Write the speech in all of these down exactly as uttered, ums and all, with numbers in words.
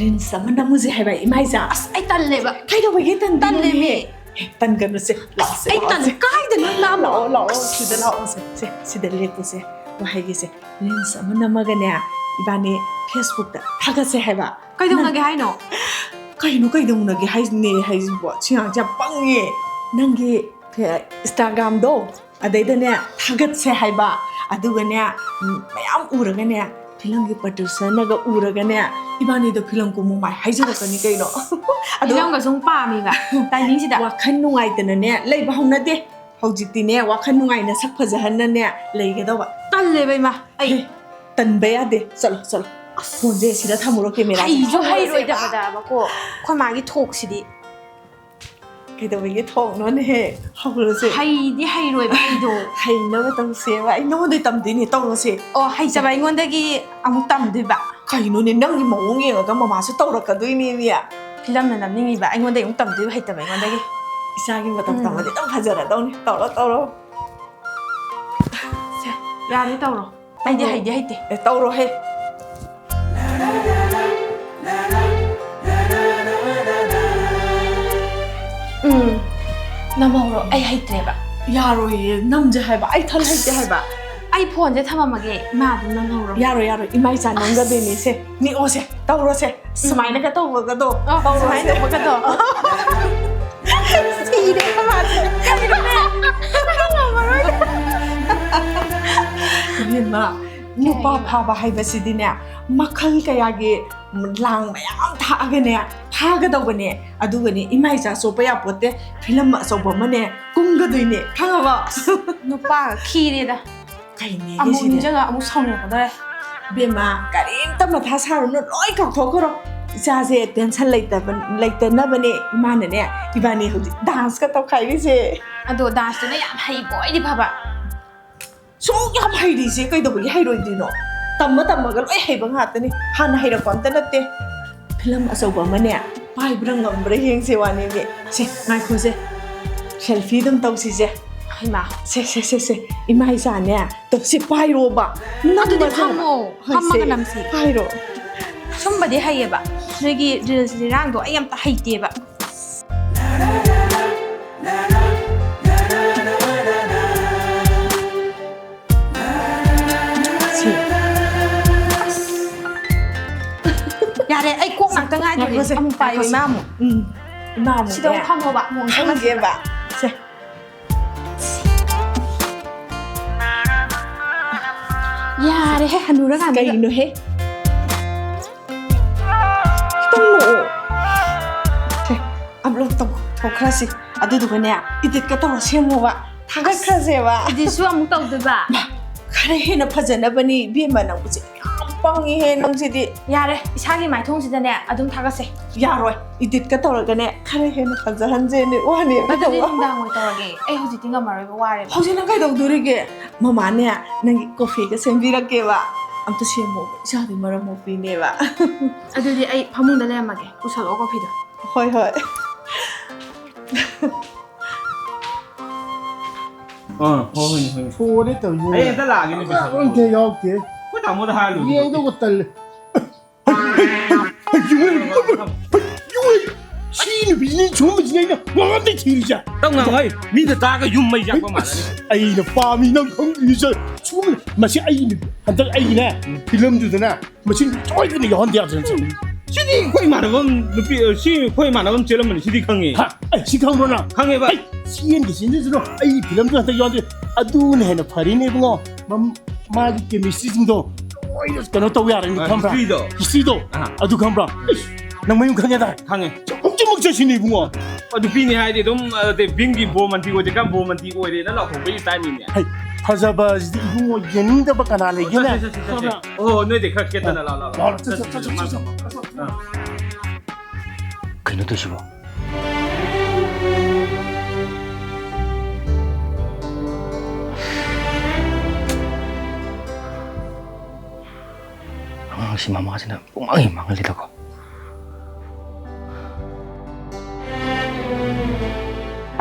Reels ꯑꯃ ꯅꯝꯃꯨꯁꯦ ꯍꯥꯏꯕ, ꯏꯃꯥꯏꯆꯥ꯫ ꯑꯁ, ꯑꯩ ꯇꯜꯂꯦꯕ꯫ ꯀꯩꯗꯧꯕꯒꯤ ꯇꯟꯗꯣꯏꯅꯣꯅꯦ? ꯇꯜꯂꯦꯃꯤ꯫ ꯑꯦ, ꯇꯟꯒꯅꯨꯁꯦ꯫ ꯂꯥꯛꯑꯣꯁꯦ, ꯑꯩ ꯇꯜꯂꯦ꯫ ꯂꯥꯛꯑꯣꯁꯦ꯫ ꯀꯥꯏꯗꯅꯣ ꯂꯥꯛꯑꯣ? ꯂꯥꯛꯑꯣ, ꯂꯥꯛꯑꯣ, ꯁꯤꯗ ꯂꯥꯛꯑꯣꯁꯦ꯫ ꯁꯦ, ꯁꯤꯗ ꯂꯦꯞꯄꯨꯁꯦ꯫ ꯋꯥ ꯍꯥꯏꯒꯦꯁꯦ꯫ Reels ꯑꯃ ꯅꯝꯃꯒꯅꯦ, ꯏꯕꯥꯅꯤ Facebookꯇ ꯊꯥꯒꯠꯁꯦ ꯍꯥꯏꯕ꯫ ꯀꯩꯗꯧꯅꯒꯦ ꯍꯥꯏꯅꯣ? ꯀꯩꯅꯣ ꯀꯩꯗꯧꯅꯒꯦ ꯍꯥꯏꯅꯦ ꯍꯥꯏꯁꯤꯕꯣ? ꯁꯤ ꯑꯉꯥꯡꯁꯦ ꯌꯥꯝ ꯄꯪꯉꯦ꯫ ꯅꯪꯒꯤ ꯐꯦ-, Instagramꯗꯣ ꯑꯗꯩꯗꯅꯦ ꯊꯥꯒꯠꯁꯦ ꯍꯥꯏꯕ꯫ ꯑꯗꯨꯒꯅꯦ, ꯎꯝ, ꯃꯌꯥꯝ ꯎꯔꯒꯅꯦ, ꯐꯤꯂꯝꯒꯤ producerꯅꯒ ꯎꯔꯒꯅꯦ, ꯏꯕꯥꯅꯤꯗꯣ ꯐꯤꯂꯝ ꯀꯨꯝꯃꯨ ꯃꯥꯏ ꯍꯥꯏꯖꯔꯛꯀꯅꯤ ꯀꯩꯅꯣ꯫ ꯑꯗꯣ ꯐꯤꯂꯝꯒ ꯁꯨꯝ ꯄꯥꯝꯃꯤꯕ timingꯁꯤꯗ꯫ ꯋꯥꯈꯜ ꯅꯨꯡꯉꯥꯏꯇꯅꯅꯦ ꯂꯩꯕ ꯍꯧꯅꯗꯦ꯫ ꯍꯧꯖꯤꯛꯇꯤꯅꯦ ꯋꯥꯈꯜ ꯅꯨꯡꯉꯥꯏꯅ ꯁꯛ ꯐꯖꯍꯟꯅꯅꯦ ꯂꯩꯒꯗꯧꯕ꯫ ꯇꯜꯂꯦꯕ ꯏꯃꯥ꯫ ꯑꯩ ꯍꯦ, ꯇꯟꯕ ꯌꯥꯗꯦ꯫ ꯆꯠꯂꯣ, ꯆꯠꯂꯣ꯫ ꯑꯁ, ꯐꯣꯟꯁꯦ ꯁꯤꯗ ꯊꯝꯃꯨꯔꯣ, ꯀꯦꯃꯦꯔꯥꯁꯦ꯫ ꯍꯩꯁꯨ ꯍꯩꯔꯣꯏꯗꯕꯗꯕꯀꯣ꯫ ꯑꯩꯈꯣꯏ ꯃꯥꯒꯤ ꯊꯣꯛꯁꯤꯗꯤ꯫ ꯀꯩꯗꯧꯕꯒꯤ ꯊꯣꯛꯅꯣꯅꯦꯍꯦ? ꯍꯧꯔꯁꯦ꯫ ꯍꯩꯗꯤ ꯍꯩꯔꯣꯏꯕ ꯑꯩꯗꯣ꯫ ꯍꯩꯅꯕ ꯇꯧꯁꯦꯕ꯫ ꯑꯩ ꯅꯉꯣꯟꯗꯩ ꯇꯝꯗꯣꯏꯅꯦ, ꯇꯧꯔꯁꯦ꯫ ꯑꯣ, ꯍꯩꯇꯕ ꯑꯩꯉꯣꯟꯗꯒꯤ ꯑꯃꯨꯛ ꯇꯝꯗꯣꯏꯕ? ꯀꯩꯅꯣꯅꯦ, ꯅꯪꯒꯤ ꯃꯑꯣꯡ ꯌꯦꯡꯉꯒ ꯃꯃꯥꯁꯨ ꯇꯧꯔꯛꯀꯗꯣꯏꯅꯦꯃꯤ꯫ ꯐꯤꯂꯝꯅ ꯅꯝꯅꯤꯡꯉꯤꯕ, ꯑꯩꯉꯣꯟꯗꯩ ꯑꯃꯨꯛ ꯇꯝꯗꯣꯏꯕ, ꯍꯩꯇꯕ ꯑꯩꯉꯣꯟꯗꯒꯤ꯫ ꯏꯆꯥꯒꯤ ꯃꯇꯧ ꯎꯝ꯫ ꯇꯝꯃꯗꯤ ꯑꯗꯨꯝ ꯐꯖꯔꯗꯧꯅꯤ꯫ ꯇꯧꯔꯣ, ꯇꯧꯔꯣ꯫ ꯁꯦ, ꯌꯥꯔꯦ, ꯇꯧꯔꯣ꯫ ꯑꯩꯗꯤ ꯇꯧꯔꯣ꯫ ꯍꯩꯗꯤ ꯍꯩꯇꯦ꯫ ꯑꯦ, ꯇꯧꯔꯣꯍꯦ꯫ ꯎꯝ, ꯅꯝꯍꯧꯔꯣ, ꯑꯩ ꯍꯩꯇ꯭ꯔꯦꯕ꯫ ꯌꯥꯔꯣꯏꯌꯦ, ꯅꯝꯁꯦ ꯍꯥꯏꯕ, ꯑꯩ ꯊꯜ ꯍꯩꯇꯦ ꯍꯥꯏꯕ꯫ ꯑꯩ ꯐꯣꯟꯁꯦ ꯊꯝꯃꯝꯃꯒꯦ, ꯏꯃꯥ ꯑꯗꯨꯝ ꯅꯝꯍꯧꯔꯣ꯫ ꯌꯥꯔꯣꯏ, ꯌꯥꯔꯣꯏ, ꯏꯃꯥ ꯏꯆꯥ ꯅꯝꯒꯗꯣꯏꯅꯦ꯫ ꯁꯦ, ꯅꯤꯛꯑꯣꯁꯦ, ꯇꯧꯔꯣꯁꯦ꯫ ꯁꯨꯃꯥꯏꯅꯒ ꯇꯧꯕꯒꯗꯣ, ꯑꯣ, ꯇꯧꯔꯣꯁꯦ꯫ ꯁꯨꯃꯥꯏꯅ ꯇꯧꯕꯒꯗꯣ꯫ ꯁꯤꯔꯦ, ꯃꯥꯁꯦ꯫ ꯀꯩꯅꯣꯅꯦ? ꯑꯩ ꯉꯝꯃꯔꯣꯏ꯫ ꯏꯕꯦꯝꯃ, ꯅꯨꯄꯥ ꯀꯩꯅꯣ? ꯐꯥꯕ ꯍꯥꯏꯕꯁꯤꯗꯤꯅꯦ, ꯃꯈꯜ ꯀꯌꯥꯒꯤ ꯂꯥꯡ ꯃꯌꯥꯝ ꯊꯥꯛꯑꯒꯅꯦ ꯐꯥꯒꯗꯧꯕꯅꯦ꯫ ꯑꯗꯨꯒꯅꯦ, ꯏꯃꯥ ꯏꯆꯥ ꯆꯣꯞꯄ ꯌꯥꯄꯣꯠꯇꯦ꯫ ꯐꯤꯂꯝ ꯑꯆꯧꯕ ꯑꯃꯅꯦ ꯀꯨꯝꯒꯗꯣꯏꯅꯦ, ꯈꯪꯉꯕ? ꯅꯨꯄꯥꯒ ꯈꯤꯔꯦꯗ꯫ ꯀꯩꯅꯦꯒꯦ ꯑꯃꯨꯛ ꯁꯤꯗꯤ? ꯅꯤꯡꯁꯤꯡꯉ ꯑꯃꯨꯛ ꯁꯥꯎꯅꯤꯡꯉꯛꯀꯗꯧꯔꯦ꯫ ꯕꯦꯝꯃ, ꯀꯔꯤꯝꯇ ꯃꯊꯥ ꯁꯥꯔꯨꯅꯨ, ꯂꯣꯏ ꯀꯥꯎꯊꯣꯛꯈ꯭ꯔꯣ꯫ ꯏꯆꯥꯁꯦ tension ꯂꯩꯇꯕ, ꯂꯩꯇꯅꯕꯅꯦ ꯏꯃꯥꯅꯅꯦ ꯏꯕꯥꯅꯤ ꯍꯧꯖꯤꯛ danceꯀ ꯇꯧꯈꯥꯏꯔꯤꯁꯦ꯫ ꯑꯗꯣ danceꯇꯨꯅ ꯌꯥꯝ ꯍꯩꯕ ꯑꯣꯏꯗꯤ ꯐꯕ꯫ ꯁꯨꯛ ꯌꯥꯝ ꯍꯩꯔꯤꯁꯦ ꯀꯩꯗꯧꯕꯒꯤ ꯍꯩꯔꯣꯏꯗꯣꯏꯅꯣ? ꯇꯝꯃ ꯇꯝꯃꯒ ꯂꯣꯏ ꯍꯩꯕ ꯉꯥꯛꯇꯅꯤ꯫ ꯍꯥꯟꯅ ꯍꯩꯔꯛꯄ ꯑꯝꯇ ꯅꯠꯇꯦ꯫ ꯐꯤꯂꯝ ꯑꯆꯧꯕ ꯑꯃꯅꯦ ꯄꯥꯏꯕ꯭ꯔꯥ ꯉꯝꯕ꯭ꯔꯥ ꯌꯦꯡꯁꯦ ꯋꯥꯅꯤꯅꯦ꯫ ꯁꯦ, ꯉꯥꯏꯈꯣꯁꯦ, selfie ꯑꯗꯨꯝ ꯇꯧꯁꯤꯁꯦ꯫ ꯍꯩꯃꯥ꯫ ꯁꯦ, ꯁꯦ, ꯁꯦ, ꯁꯦ, ꯏꯃꯥ ꯏꯆꯥꯅꯦ꯫ ꯇꯣ, ꯁꯤ ꯄꯥꯏꯔꯣꯕ꯫ ꯑꯗꯨꯗꯤ ꯅꯝꯃꯁꯦ꯫ ꯐꯝꯃꯣ꯫ ꯍꯣꯏ, ꯐꯝꯃꯒ ꯁꯦ, ꯅꯝꯁꯤ꯫ ꯄꯥꯏꯔꯣ꯫ ꯁꯨꯝꯕꯗꯤ ꯍꯩꯌꯦꯕ꯫ ꯅꯣꯏꯒꯤ ꯔꯤꯜꯁ ꯂꯤꯔꯥꯡꯗꯣ ꯑꯩ ꯑꯝꯇ ꯍꯩꯇꯦꯕ꯫ ꯁꯤ꯫ ꯌꯥꯔꯦ, ꯑꯩ ꯀꯣꯛ ꯉꯥꯛꯇ ꯉꯥꯏꯗꯣꯔꯦ꯫ ꯉꯥꯏꯈꯣꯁꯦ, ꯑꯃꯨꯛ ꯄꯥꯏꯌꯣ, ꯉꯥꯏꯈꯣꯁꯦ꯫ ꯏꯃꯥ ꯑꯃꯨꯛ꯫ ꯎꯝ꯫ ꯏꯃꯥ ꯑꯃꯨꯛ ꯁꯤꯗ ꯑꯃꯨꯛ ꯅꯦ꯫ ꯐꯝꯃꯣꯕ, ꯑꯃꯨꯛ ꯑꯃꯨꯛ ꯈꯪꯗꯦꯕ꯫ ꯁꯦ꯫ ꯌꯥꯔꯦꯍꯦ, ꯍꯅꯨꯔꯀꯥꯟꯗ꯫ ꯀꯩꯅꯣꯍꯦ? ꯈꯤꯇꯪ ꯅꯣꯛꯑꯣ꯫ ꯁꯦ, ꯑꯞꯂꯣꯗ ꯇꯧ-, ꯇꯧꯈ꯭ꯔꯁꯤ꯫ ꯑꯗꯨꯗꯨꯒꯅꯦ, ꯏꯗꯤꯠꯀ ꯇꯧꯔ ꯁꯦꯝꯃꯣꯕ꯫ ꯊꯥꯒꯠꯈ꯭ꯔꯁꯦꯕ꯫ ꯏꯗꯤꯠꯁꯨ ꯑꯃꯨꯛ ꯇꯧꯗꯣꯏꯕ? ꯃꯥ, ꯈꯔ ꯍꯦꯟꯅ ꯐꯖꯅꯕꯅꯤ, ꯏꯕꯦꯝꯃ, ꯅꯪꯕꯨ ꯆꯤꯟ ꯌꯥꯝ ꯄꯪꯉꯤꯍꯦ, ꯅꯪꯁꯤꯗꯤ꯫ ꯌꯥꯔꯦ, ꯏꯁꯥꯒꯤ ꯃꯥꯏꯊꯣꯡꯁꯤꯗꯅꯦ ꯑꯗꯨꯝ ꯊꯥꯒꯠꯁꯦ꯫ ꯌꯥꯔꯣꯏ, ꯏꯗꯤꯠꯀ ꯇꯧꯔꯒꯅꯦ, ꯈꯔ ꯍꯦꯟꯅ ꯐꯖꯍꯟꯁꯦꯅꯦ, ꯋꯥꯅꯦꯕ꯫ ꯑꯗꯨꯗꯤ ꯅꯨꯡꯗꯥꯡ ꯑꯣꯏ ꯇꯧꯔꯒꯦ, ꯑꯩ ꯍꯧꯖꯤꯛꯇꯤ ꯉꯝꯃꯔꯣꯏꯕ, ꯋꯥꯔꯦꯕ꯫ ꯍꯧꯖꯤꯛ ꯅꯪ ꯀꯩꯗꯧꯗꯣꯔꯤꯒꯦ? ꯃꯃꯥꯅꯦ, ꯅꯪꯒꯤ ꯀꯣꯐꯤꯒ ꯁꯦꯝꯕꯤꯔꯛꯀꯦꯕ꯫ ꯑꯝꯇ ꯁꯦꯝꯃꯣ, ꯏꯆꯥꯗꯤ ꯃꯔꯝ ꯃꯣꯛꯄꯤꯅꯦꯕ꯫ ꯑꯗꯨꯗꯤ ꯑꯩ ꯐꯃꯨꯡꯗ ꯂꯩꯔꯝꯃꯒꯦ, ꯄꯨꯁꯜꯂꯛꯑꯣ ꯀꯣꯐꯤꯗꯣ꯫ ꯍꯣꯏ, ꯍꯣꯏ꯫ ꯑꯥ, ꯍꯣꯏ, ꯍꯣꯏ, ꯍꯣꯏ꯫ ꯐꯣꯟꯅꯦ ꯇꯧꯔꯤꯁꯦ꯫ ꯑꯩ ꯍꯦꯛꯇ ꯂꯥꯛꯑꯒꯦꯅꯦ, ꯄꯩꯁꯥ ꯑꯝꯇ ꯌꯥꯎꯗꯦ꯫ ꯑꯩꯈꯣꯏ ꯇꯥꯃꯣꯗ ꯍꯥꯏꯔꯨꯔꯣ꯫ ꯌꯦꯡꯗꯧꯕ ꯇꯜꯂꯦ꯫ ꯁꯤ ꯅꯨꯄꯤꯁꯤꯅ ꯁꯨꯝꯕꯁꯤꯅ ꯑꯩꯅ ꯋꯥ ꯑꯝꯇ ꯊꯤꯔꯤꯁꯦ꯫ ꯇꯞ ꯉꯥꯡꯉꯣ ꯍꯩ, ꯃꯤꯗ ꯇꯥꯔꯒ ꯌꯨꯝ ꯃꯩ ꯆꯥꯛꯄ ꯃꯥꯜꯂꯅꯤ꯫ ꯑꯩꯅ ꯄꯥꯝꯃꯤ ꯅꯪ ꯈꯪꯗ꯭ꯔꯤꯁꯦ꯫ ꯁꯨꯝ ꯃꯁꯤ ꯑꯩ ꯍꯟꯗꯛ ꯑꯩꯒꯤꯅꯦ ꯐꯤꯂꯝꯗꯨꯗꯅꯦ ꯃꯁꯤ ꯁꯣꯏꯗꯅ ꯌꯥꯎꯍꯟꯗ ꯌꯥꯗ꯭ꯔꯦ꯫ ꯁꯤꯗꯤ ꯑꯩꯈꯣꯏ ꯏꯃꯥꯟꯅꯕ ꯑꯃ ꯅꯨꯄꯤ, ꯁꯤ ꯑꯩꯈꯣꯏ ꯏꯃꯥꯟꯅꯕ ꯑꯃ ꯆꯦꯜꯂꯝꯕꯅꯤ, ꯁꯤꯗꯤ ꯈꯪꯉꯦ꯫ ꯍꯥ? ꯑꯩ ꯁꯤ ꯈꯪꯕ꯭ꯔꯣ ꯅꯪ? ꯈꯪꯉꯦꯕ꯫ ꯑꯩ ꯆꯦꯟꯒꯦ ꯆꯦꯟꯖꯁꯅꯨ, ꯑꯩ ꯐꯤꯂꯝꯗꯨ ꯍꯟꯗꯛ ꯌꯥꯎꯍꯟꯗꯦ꯫ ꯑꯗꯨꯅ ꯍꯦꯟꯅ ꯐꯔꯤꯅꯦ ꯏꯕꯨꯡꯉꯣ꯫ ꯃꯝ-, ꯃꯥꯒꯤ ꯀꯦꯃꯤꯁꯇ꯭ꯔꯤꯁꯤꯡꯗꯣ ꯂꯣꯏꯅ ꯀꯩꯅꯣ ꯇꯧ ꯌꯥꯔꯅꯤ, ꯑ, ꯈꯪꯕ꯭ꯔꯥ? ꯍꯤꯁꯇ꯭ꯔꯤꯗꯣ? ꯍꯤꯁꯇ꯭ꯔꯤꯗꯣ꯫ ꯑꯥ꯫ ꯑꯗꯨ ꯈꯪꯕ꯭ꯔꯥ? ꯏꯁ, ꯅꯪ ꯃꯌꯨꯝ ꯈꯪꯉꯦꯗꯥꯏ? ꯈꯪꯉꯦ꯫ ꯆꯠꯃꯛ ꯆꯠꯃꯛ ꯆꯠꯁꯤꯅꯦ ꯏꯕꯨꯡꯉꯣ꯫ ꯑ, ꯅꯨꯄꯤꯅꯤ ꯍꯥꯏꯗꯤ ꯑꯗꯨꯝ, ꯑ, ꯑꯗꯩ ꯚꯤꯝꯒꯤ ꯕ꯭ꯔꯣ ꯃꯟꯇꯤ ꯑꯣꯏꯗꯦ, ꯀꯔꯝ ꯕ꯭ꯔꯣ ꯃꯟꯇꯤ ꯑꯣꯏꯔꯦꯅ ꯂꯥꯎꯊꯣꯛꯄꯒꯤ ꯁ꯭ꯇꯥꯏꯜꯅꯤꯅꯦ꯫ ꯍꯩ, ꯐꯖꯕꯁꯤꯗꯤ ꯏꯕꯨꯡꯉꯣ ꯌꯦꯡꯅꯤꯡꯗꯕ ꯀꯅꯥ ꯂꯩꯒꯦꯅꯦ? ꯆꯠꯁꯦ, ꯆꯠꯁꯦ, ꯆꯠꯁꯦ꯫ ꯈꯪꯕ꯭ꯔꯥ? ꯑꯣ, ꯅꯣꯏꯗꯤ ꯈꯔ ꯀꯦꯠꯇꯅ ꯂꯥꯎ, ꯂꯥꯎ, ꯂꯥꯎ꯫ ꯂꯥꯎ, ꯆꯠꯁꯦ, ꯆꯠꯁꯦ, ꯆꯠꯁꯦ, ꯆꯠꯁꯦ꯫ ꯑꯥ꯫ ꯀꯩꯅꯣ ꯇꯧꯏꯁꯤꯕꯣ? ꯑꯉꯥꯡꯁꯤ ꯃꯃꯥꯁꯤꯅ ꯄꯨꯡꯃꯥꯡ ꯍꯦꯛ ꯃꯥꯡꯍꯜꯂꯤꯗꯀꯣ꯫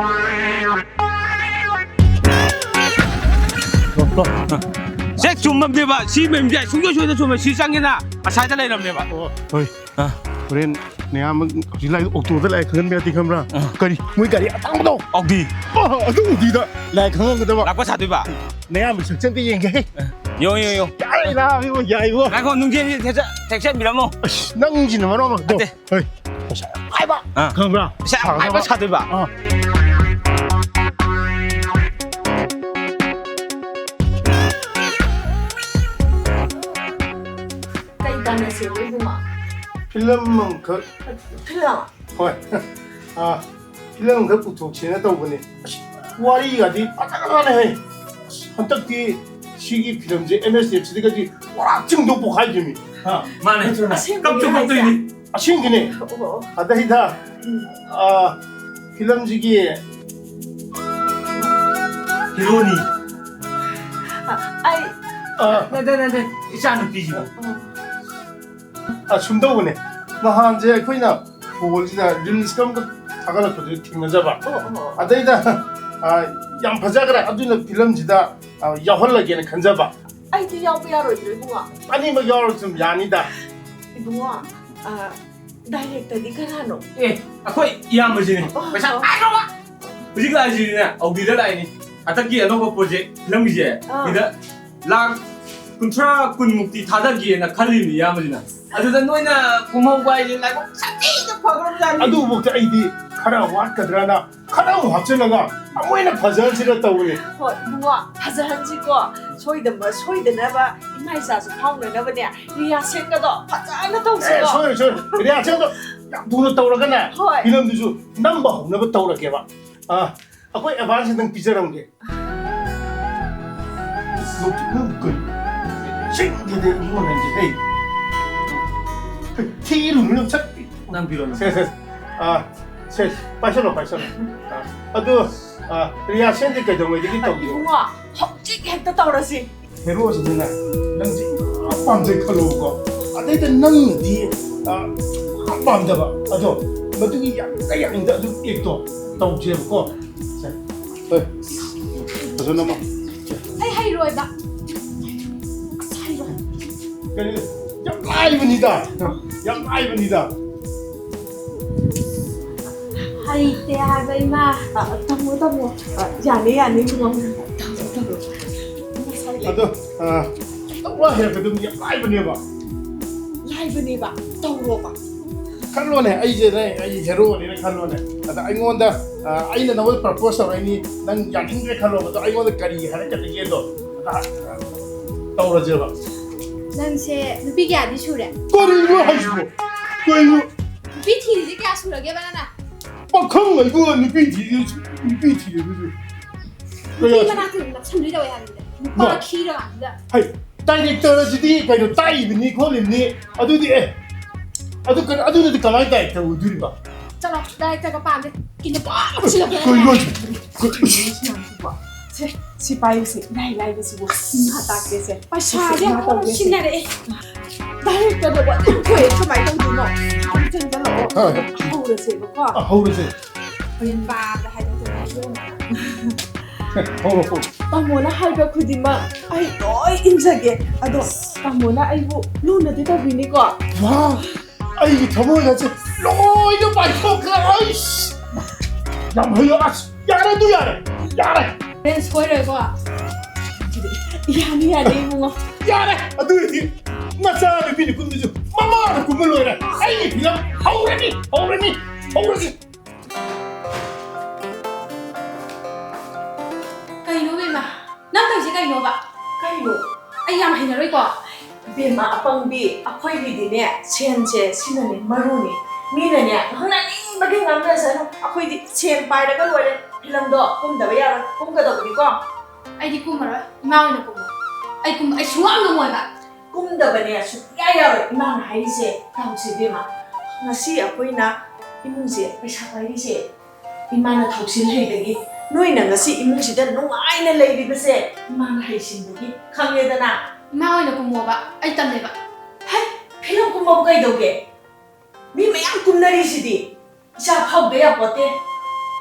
ꯁꯦ, ꯆꯨꯝꯃꯕꯅꯦꯕ꯫ ꯁꯤ ꯃꯌꯨꯝꯁꯦ ꯁꯨꯡꯁꯣꯏ ꯁꯣꯏꯗꯅ ꯆꯨꯝꯃꯦ꯫ ꯁꯤ ꯆꯪꯉꯦꯅ ꯉꯁꯥꯏꯗ ꯂꯩꯔꯝꯅꯦꯕ꯫ ꯑꯣ꯫ ꯍꯣꯏ꯫ ꯑꯥ꯫ ꯍꯣꯔꯦꯟ ꯅꯌꯥꯝꯕ ꯍꯧꯖꯤꯛ ꯂꯥꯛꯏꯗꯣ ꯑꯣꯛꯇꯣꯗ ꯂꯥꯛꯑꯦ ꯈꯪꯍꯟꯕ ꯌꯥꯗꯦ ꯈꯪꯕ꯭ꯔꯥ? ꯑꯥ꯫ ꯀꯔꯤ? ꯃꯣꯏ ꯒꯥꯔꯤ ꯑꯇꯥꯡꯕꯗꯣ? ꯑꯧꯗꯤ꯫ ꯑꯣ, ꯑꯗꯨ ꯑꯣꯛꯇꯤꯗ ꯂꯥꯛꯑꯦ ꯈꯪꯍꯟꯒꯗꯕ꯫ ꯂꯥꯛꯄ ꯁꯥꯗꯣꯏꯕ? ꯅꯌꯥꯝꯕ ꯁꯛꯆꯟꯗ ꯌꯦꯡꯒꯦ ꯍꯦ꯫ ꯌꯦꯡꯉꯣ, ꯌꯦꯡꯉꯣ, ꯌꯦꯡꯉꯣ꯫ ꯌꯥꯏ, ꯂꯥꯛꯑꯦ, ꯌꯥꯏ, ꯏꯕꯣ꯫ ꯉꯥꯏꯈꯣ, ꯅꯨꯡꯖꯦꯜꯁꯦ ꯊꯦꯛꯆ-, ꯊꯦꯛꯆꯟꯕꯤꯔꯝꯃꯣ꯫ ꯑꯁ, ꯅꯪꯁꯤꯅ ꯃꯔꯣꯟ ꯑꯃ꯫ ꯅꯠꯇꯦ꯫ ꯍꯣꯏ꯫ ꯄꯩꯁꯥ ꯌꯥꯝ ꯄꯥꯏꯕ꯫ ꯑꯥ꯫ ꯈꯪꯕ꯭ꯔꯥ? ꯄꯩꯁꯥ ꯌꯥꯝ ꯄꯥꯏꯕ ꯁꯥꯗꯣꯏꯕ꯫ ꯑꯥ꯫ ꯀꯩ ꯇꯥꯟꯅꯁꯦꯕ, ꯏꯕꯨꯡꯉꯣ? ꯐꯤꯂꯝ ꯑꯃꯈꯛ꯫ ꯐꯤꯂꯝ? ꯍꯣꯏ꯫ ꯑꯥ, ꯐꯤꯂꯝ ꯑꯃꯈꯛ ꯄꯨꯊꯣꯛꯁꯦꯅ ꯇꯧꯕꯅꯦ꯫ ꯑꯁ, ꯋꯥꯔꯤꯒꯗꯤ ꯐꯖꯈ꯭ꯔꯖꯥꯠꯅꯦꯍꯦ꯫ ꯑꯁ, ꯍꯟꯗꯛꯇꯤ ꯁꯤꯒꯤ ꯐꯤꯂꯝꯁꯦ ꯑꯦꯝ ꯑꯦꯁ ꯑꯦꯐ ꯁꯤꯗꯒꯗꯤ ꯄꯨꯔꯥ ꯆꯤꯡꯗꯣ ꯄꯣꯛꯈꯥꯏꯗꯣꯏꯅꯤ꯫ ꯍꯥ? ꯃꯥꯅꯦ꯫ ꯅꯠꯇ꯭ꯔꯣ? ꯑꯁꯦꯡꯕꯅꯦ ꯀꯞꯁꯨ ꯍꯥꯏꯁꯦ? ꯀꯞꯇꯣꯏꯅꯤ꯫ ꯑꯁꯦꯡꯒꯤꯅꯦ꯫ ꯑꯣ, ꯑꯣ꯫ ꯑꯗꯩꯗ, ꯎꯝ꯫ ꯑꯥ, ꯐꯤꯂꯝꯁꯤꯒꯤ ꯍꯤꯔꯣꯅꯤ꯫ ꯑ, ꯑꯩ ꯑꯥ꯫ ꯅꯠꯇꯦ, ꯅꯠꯇꯦ, ꯏꯆꯥ ꯅꯨꯄꯤꯁꯤꯕꯨ꯫ ꯑꯣ꯫ ꯑ, ꯁꯨꯝ ꯇꯧꯕꯅꯦ꯫ ꯅꯍꯥꯟꯁꯦ ꯑꯩꯈꯣꯏꯅ ꯐꯣꯟꯁꯤꯗ ꯔꯤꯜꯁ ꯑꯃꯈꯛ ꯊꯥꯒꯠꯂꯛꯄꯗꯨ ꯊꯦꯡꯅꯖꯕ꯫ ꯑꯣ, ꯑꯣ, ꯑꯣ꯫ ꯑꯗꯩꯗ, ꯑ, ꯌꯥꯝ ꯐꯖꯈ꯭ꯔꯦ, ꯑꯗꯨꯅ ꯐꯤꯂꯝꯁꯤꯗ, ꯑ, ꯌꯥꯎꯍꯜꯂꯒꯦꯅ ꯈꯟꯖꯕ꯫ ꯑꯩꯗꯤ ꯌꯥꯎꯕ ꯌꯥꯔꯣꯏꯗ꯭ꯔꯣ, ꯏꯕꯨꯡꯉꯣ? ꯑꯅꯤꯃꯛ ꯌꯥꯎꯔꯁꯨ ꯑꯗꯨꯝ ꯌꯥꯅꯤꯗ꯫ ꯏꯕꯨꯡꯉꯣ, ꯑ, ꯗꯥꯏꯔꯦꯛꯇꯔꯗꯤ ꯀꯅꯥꯅꯣ? ꯑꯦ, ꯑꯩꯈꯣꯏ ꯏꯌꯥꯝꯕꯁꯤꯅꯦ꯫ ꯑꯣ꯫ ꯄꯩꯁꯥ ꯄꯥꯏꯈ꯭ꯔꯕ꯫ ꯍꯧꯖꯤꯛ ꯂꯥꯛꯏꯁꯤꯅꯦ, ꯑꯧꯗꯤꯗ ꯂꯥꯛꯏꯅꯤ꯫ ꯍꯟꯗꯛꯀꯤ ꯑꯅꯧꯕ ꯄ꯭ꯔꯣꯖꯦꯛ ꯐꯤꯂꯝꯒꯤꯁꯦ, ꯑꯥ꯫ ꯁꯤꯗ ꯂꯥꯈ ꯀꯨꯟꯊ꯭ꯔꯥ, ꯀꯨꯟꯃꯨꯛꯇꯤ ꯊꯥꯗꯒꯦꯅ ꯈꯜꯂꯤꯕꯅꯤ ꯏꯌꯥꯝꯕꯁꯤꯅ꯫ ꯑꯗꯨꯗ ꯅꯣꯏꯅ ꯀꯨꯝꯍꯧꯕ ꯍꯥꯏꯁꯦ ꯂꯥꯏꯕꯛ ꯁꯥꯊꯤꯅ ꯐꯈ꯭ꯔꯕꯖꯥꯠꯅꯤ꯫ ꯑꯗꯨꯐꯥꯎꯗ ꯑꯩꯗꯤ ꯈꯔ ꯋꯥꯠꯀꯗ꯭ꯔꯅ ꯈꯔ ꯑꯃꯨꯛ ꯍꯥꯞꯆꯤꯜꯂꯒ ꯑꯃꯨꯛ ꯍꯦꯟꯅ ꯐꯖꯍꯟꯁꯤꯔ ꯇꯧꯕꯅꯤ꯫ ꯍꯣꯏ, ꯏꯕꯨꯡꯉꯣ, ꯐꯖꯍꯟꯁꯤꯀꯣ꯫ ꯁꯣꯏꯗꯅ-, ꯁꯣꯏꯗꯅꯕ ꯏꯃꯥ ꯏꯆꯥꯁꯨ ꯐꯥꯎꯅꯅꯕꯅꯦ, ꯔꯤꯍꯥꯔꯁꯦꯜꯒꯗꯣ ꯐꯖꯅ ꯑꯦ, ꯇꯧꯁꯤꯀꯣ꯫ ꯁꯣꯏꯔꯣꯏ, ꯁꯣꯏꯔꯣꯏ꯫ ꯔꯤꯍꯥꯔꯁꯦꯜꯗꯣ ꯌꯥꯝ ꯊꯨꯅ ꯇꯧꯔꯒꯅꯦ, ꯍꯣꯏ꯫ ꯐꯤꯂꯝꯗꯨꯁꯨ ꯅꯝꯕ ꯍꯧꯅꯕ ꯇꯧꯔꯒꯦꯕ꯫ ꯑꯥ, ꯑꯩꯈꯣꯏ ꯑꯦꯗꯚꯥꯟꯁ ꯈꯤꯇꯪ ꯄꯤꯖꯔꯝꯒꯦ꯫ ꯅꯪ ꯀꯩ? ꯁꯤꯡꯗꯦꯗ ꯏꯕꯨꯡꯉꯣ ꯅꯪꯁꯦ, ꯍꯩ꯫ ꯊꯤꯔꯨꯅꯨ ꯅꯪ ꯁꯛ꯫ ꯅꯪ ꯄꯤꯔꯣ, ꯅꯪ꯫ ꯁꯦ, ꯁꯦ꯫ ꯑꯥ, ꯁꯦ, ꯄꯥꯏꯁꯜꯂꯣ, ꯄꯥꯏꯁꯜꯂꯣ꯫ ꯑꯥ, ꯑꯗꯨ, ꯑꯥ, ꯔꯤꯍꯥꯔꯁꯦꯜꯗꯤ ꯀꯩꯗꯧꯉꯩꯗꯒꯤ ꯇꯧꯒꯦ? ꯏꯕꯨꯡꯉꯣ, ꯍꯧꯖꯤꯛ ꯍꯦꯛꯇ ꯇꯧꯔꯁꯤ꯫ ꯍꯦꯔꯣꯁꯤꯅꯅꯦ, ꯅꯪꯁꯦ ꯌꯥꯝ ꯄꯥꯝꯖꯩ ꯈꯜꯂꯣꯕꯀꯣ꯫ ꯑꯗꯩꯗ ꯅꯪꯅꯗꯤ, ꯑꯥ, ꯌꯥꯝ ꯄꯥꯝꯗꯕ꯫ ꯑꯗꯣ ꯃꯗꯨꯒꯤ ꯌꯥꯅꯤꯡꯗ ꯌꯥꯅꯤꯡꯗ ꯑꯗꯨꯝ ꯑꯦꯛꯇꯣ ꯇꯧꯁꯦꯕꯀꯣ꯫ ꯁꯦ꯫ ꯍꯣꯏ꯫ ꯐꯖꯅ ꯑꯃ꯫ ꯑꯩ ꯍꯩꯔꯣꯏꯕ꯫ ꯑꯁ, ꯍꯩꯔꯣꯏ꯫ ꯀꯔꯤ? ꯌꯥꯝ ꯂꯥꯏꯕꯅꯤꯗ꯫ ꯌꯥꯝ ꯂꯥꯏꯕꯅꯤꯗ꯫ ꯍꯩꯇꯦ ꯍꯥꯏꯕ ꯏꯃꯥ꯫ ꯑ, ꯇꯝꯃꯣ, ꯇꯝꯃꯣ꯫ ꯑ, ꯌꯥꯅꯤ, ꯌꯥꯅꯤ, ꯏꯕꯨꯡꯉꯣ꯫ ꯇꯝꯃꯣ, ꯇꯝꯃꯣ꯫ ꯑꯗꯣ, ꯑ, ꯈꯤꯇꯪ ꯋꯥ ꯍꯦꯜꯂꯛꯀꯗꯕꯅꯤ, ꯌꯥꯝ ꯂꯥꯏꯕꯅꯦꯕ꯫ ꯂꯥꯏꯕꯅꯦꯕ, ꯇꯧꯔꯣꯕ꯫ ꯈꯜꯂꯣꯅꯦ, ꯑꯩꯁꯦ ꯅꯪ, ꯑꯩ ꯍꯦꯔꯣꯅꯤꯅ ꯈꯜꯂꯣꯅꯦ꯫ ꯑꯗ ꯑꯩꯉꯣꯟꯗ, ꯑ, ꯑꯩꯅ ꯅꯉꯣꯟꯗ ꯄ꯭ꯔꯄꯣꯁ ꯇꯧꯔꯛꯏꯅꯤ, ꯅꯪ ꯌꯥꯅꯤꯡꯗ꯭ꯔꯦ ꯈꯜꯂꯣꯕ, ꯑꯗꯣ ꯑꯩꯉꯣꯟꯗ ꯀꯔꯤ ꯍꯥꯏꯔꯛꯀꯗꯒꯦꯗꯣ, ꯑ, ꯑ, ꯇꯧꯔꯁꯦꯕ꯫ ꯅꯪꯁꯦ ꯅꯨꯄꯤ ꯀꯌꯥꯗꯤ ꯁꯨꯔꯦ? ꯀꯔꯤꯅꯣ ꯍꯥꯏꯁꯤꯕꯣ? ꯀꯩꯅꯣ? ꯅꯨꯄꯤ ꯊꯤꯔꯤꯁꯦ ꯀꯌꯥ ꯁꯨꯔꯒꯦꯕ ꯅꯪꯅ? ꯄꯥꯈꯪ ꯑꯩꯕꯨ ꯅꯨꯄꯤ ꯊꯤꯔꯤ, ꯅꯨꯄꯤ ꯊꯤꯔꯤ꯫ ꯅꯨꯄꯤ ꯃꯅꯥꯛꯇ ꯑꯗꯨꯝ ꯅꯞꯁꯟꯗꯣꯏ ꯇꯧꯋꯦ ꯍꯥꯏꯕꯅꯤꯗ꯫ ꯅꯨꯄꯥ ꯃꯥ ꯈꯤꯔꯀꯥꯟꯁꯤꯗ꯫ ꯍꯩ, ꯗꯥꯏꯔꯦꯛꯇꯔ ꯑꯁꯤꯗꯤ ꯀꯩꯅꯣ ꯇꯥꯛꯏꯕꯅꯤ ꯈꯣꯠꯂꯤꯕꯅꯤ꯫ ꯑꯗꯨꯗꯤ ꯑꯦ, ꯑꯗꯨ ꯀꯩꯅꯣ, ꯑꯗꯨꯅꯗꯤ ꯀꯃꯥꯏꯅ ꯗꯥꯏꯔꯦꯛꯇꯔ ꯑꯣꯏꯗꯣꯔꯤꯕ? ꯆꯠꯂꯣ, ꯗꯥꯏꯔꯦꯛꯇꯔꯒ ꯄꯥꯝꯗꯦ꯫ ꯀꯤꯅ ꯄꯥꯝ ꯁꯤꯜꯂꯛꯄ ꯀꯩꯅꯣ ꯅꯪꯅ꯫ ꯍꯥꯏꯁꯤꯕꯣ? ꯁꯦ, ꯁꯤ ꯄꯥꯏꯌꯨꯁꯦ, ꯏꯔꯥꯏ ꯂꯥꯏꯕꯁꯤꯕꯨ꯫ ꯏꯃꯥ ꯇꯥꯛꯀꯦꯁꯦ꯫ ꯄꯩꯁꯥꯁꯦ ꯏꯃꯥ ꯑꯃꯨꯛ ꯇꯧꯒꯦꯁꯦ꯫ ꯁꯤꯟꯅꯔꯛꯑꯦ꯫ ꯗꯥꯏꯔꯦꯛꯇꯔꯗ ꯋꯥ ꯌꯥꯝ ꯊꯣꯛꯑꯦ, ꯀꯃꯥꯏꯅ ꯇꯧꯗꯣꯏꯅꯣ? ꯍꯣꯏ꯫ ꯍꯣꯏ꯫ ꯍꯧꯔꯁꯦꯕꯀꯣ꯫ ꯑ, ꯍꯧꯔꯁꯦ꯫ ꯄꯥꯕꯗ ꯍꯥꯏꯗꯣꯛꯇꯅ ꯍꯧꯔꯣ, ꯍꯧꯔꯣ꯫ ꯇꯥꯃꯣꯅ ꯍꯥꯏꯕ ꯈꯨꯗꯤꯡꯃꯛ ꯑꯩ ꯂꯣꯏ ꯏꯟꯖꯒꯦ꯫ ꯑꯗꯣ ꯇꯥꯃꯣꯅ ꯑꯩꯕꯨ ꯂꯨꯅꯗꯤ ꯇꯧꯕꯤꯅꯤꯀꯣ? ꯋꯥ, ꯑꯩꯒꯤ ꯊꯃꯣꯏꯒꯁꯦ ꯂꯣꯏꯅ ꯄꯥꯏꯊꯣꯛꯈ꯭ꯔꯦ꯫ ꯑꯩꯁ! ꯌꯥꯝ ꯍꯩꯌꯦ꯫ ꯑꯁ, ꯌꯥꯔꯦ, ꯑꯗꯨ ꯌꯥꯔꯦ꯫ ꯌꯥꯔꯦ꯫ ꯍꯣꯔꯦꯟ ꯁꯣꯏꯔꯣꯏꯀꯣ? ꯌꯥꯅꯤ, ꯌꯥꯅꯤ, ꯏꯕꯨꯡꯉꯣ꯫ ꯌꯥꯔꯦ꯫ ꯑꯗꯨ ꯑꯣꯏꯔꯗꯤ ꯃꯆꯥ ꯅꯨꯄꯤꯅ ꯀꯨꯝꯗꯣꯏꯁꯨ ꯃꯃꯥꯅ ꯀꯨꯝꯕ ꯂꯣꯏꯔꯦ꯫ ꯑꯩꯒꯤ ꯐꯤꯂꯝ ꯍꯧꯔꯅꯤ, ꯍꯧꯔꯅꯤ, ꯍꯧꯔꯁꯤ꯫ ꯀꯩꯅꯣ ꯕꯦꯝꯃ? ꯅꯪ ꯇꯧꯔꯤꯁꯦ ꯀꯩꯅꯣꯕ? ꯀꯩꯅꯣ? ꯑꯩ ꯌꯥꯝ ꯍꯩꯅꯔꯣꯏꯀꯣ꯫ ꯕꯦꯝꯃ ꯑꯄꯪꯕꯤ, ꯑꯩꯈꯣꯏꯒꯤꯗꯤꯅꯦ, ꯁꯦꯟꯁꯦ ꯁꯤꯅꯅꯦ ꯃꯔꯨꯅꯤ꯫ ꯃꯤꯅꯅꯦ, ꯉꯥꯡꯅꯅꯤꯡꯕꯒꯤ ꯉꯥꯡꯅꯁꯅꯨ꯫ ꯑꯩꯈꯣꯏꯗꯤ ꯁꯦꯟ ꯄꯥꯏꯔꯒ ꯂꯣꯏꯔꯦ꯫ ꯐꯤꯂꯝꯗꯣ ꯀꯨꯝꯗꯕ ꯌꯥꯔꯣꯏ꯫ ꯀꯨꯝꯒꯗꯧꯕꯅꯤꯀꯣ꯫ ꯑꯩꯗꯤ ꯀꯨꯝꯃꯔꯣꯏ꯫ ꯏꯃꯥ ꯑꯣꯏꯅ ꯀꯨꯝꯃꯣ꯫ ꯑꯩ ꯀꯨꯝ-, ꯑꯩ ꯁꯨꯡꯉꯝ ꯉꯝꯃꯣꯏꯕ꯫ ꯀꯨꯝꯗꯕꯅꯦ ꯁꯨꯡꯌꯥ ꯌꯥꯔꯣꯏ꯫ ꯏꯃꯥꯅ ꯍꯥꯏꯔꯤꯁꯦ ꯇꯧꯁꯦ ꯏꯕꯦꯝꯃ꯫ ꯉꯁꯤ ꯑꯩꯈꯣꯏꯅ ꯏꯃꯨꯡꯁꯦ ꯄꯩꯁꯥ ꯄꯥꯏꯔꯤꯁꯦ ꯏꯃꯥꯅ ꯊꯧꯁꯤꯜ ꯍꯩꯕꯒꯤ꯫ ꯅꯣꯏꯅ ꯉꯁꯤ ꯏꯃꯨꯡꯁꯤꯗ ꯅꯨꯡꯉꯥꯏꯅ ꯂꯩꯔꯤꯕꯁꯦ ꯏꯃꯥꯅ ꯍꯩꯁꯤꯡꯕꯒꯤ꯫ ꯈꯪꯉꯦꯗꯅ? ꯏꯃꯥ ꯑꯣꯏꯅ ꯀꯨꯝꯃꯣꯕ, ꯑꯩ ꯇꯜꯂꯦꯕ꯫ ꯍꯩ, ꯐꯤꯂꯝ ꯀꯨꯝꯕꯕꯨ ꯀꯩꯗꯧꯒꯦ? ꯃꯤ ꯃꯌꯥꯝ ꯀꯨꯝꯅꯔꯤꯁꯤꯗꯤ꯫ ꯏꯆꯥ ꯐꯥꯎꯗ ꯌꯥꯄꯣꯠꯇꯦ꯫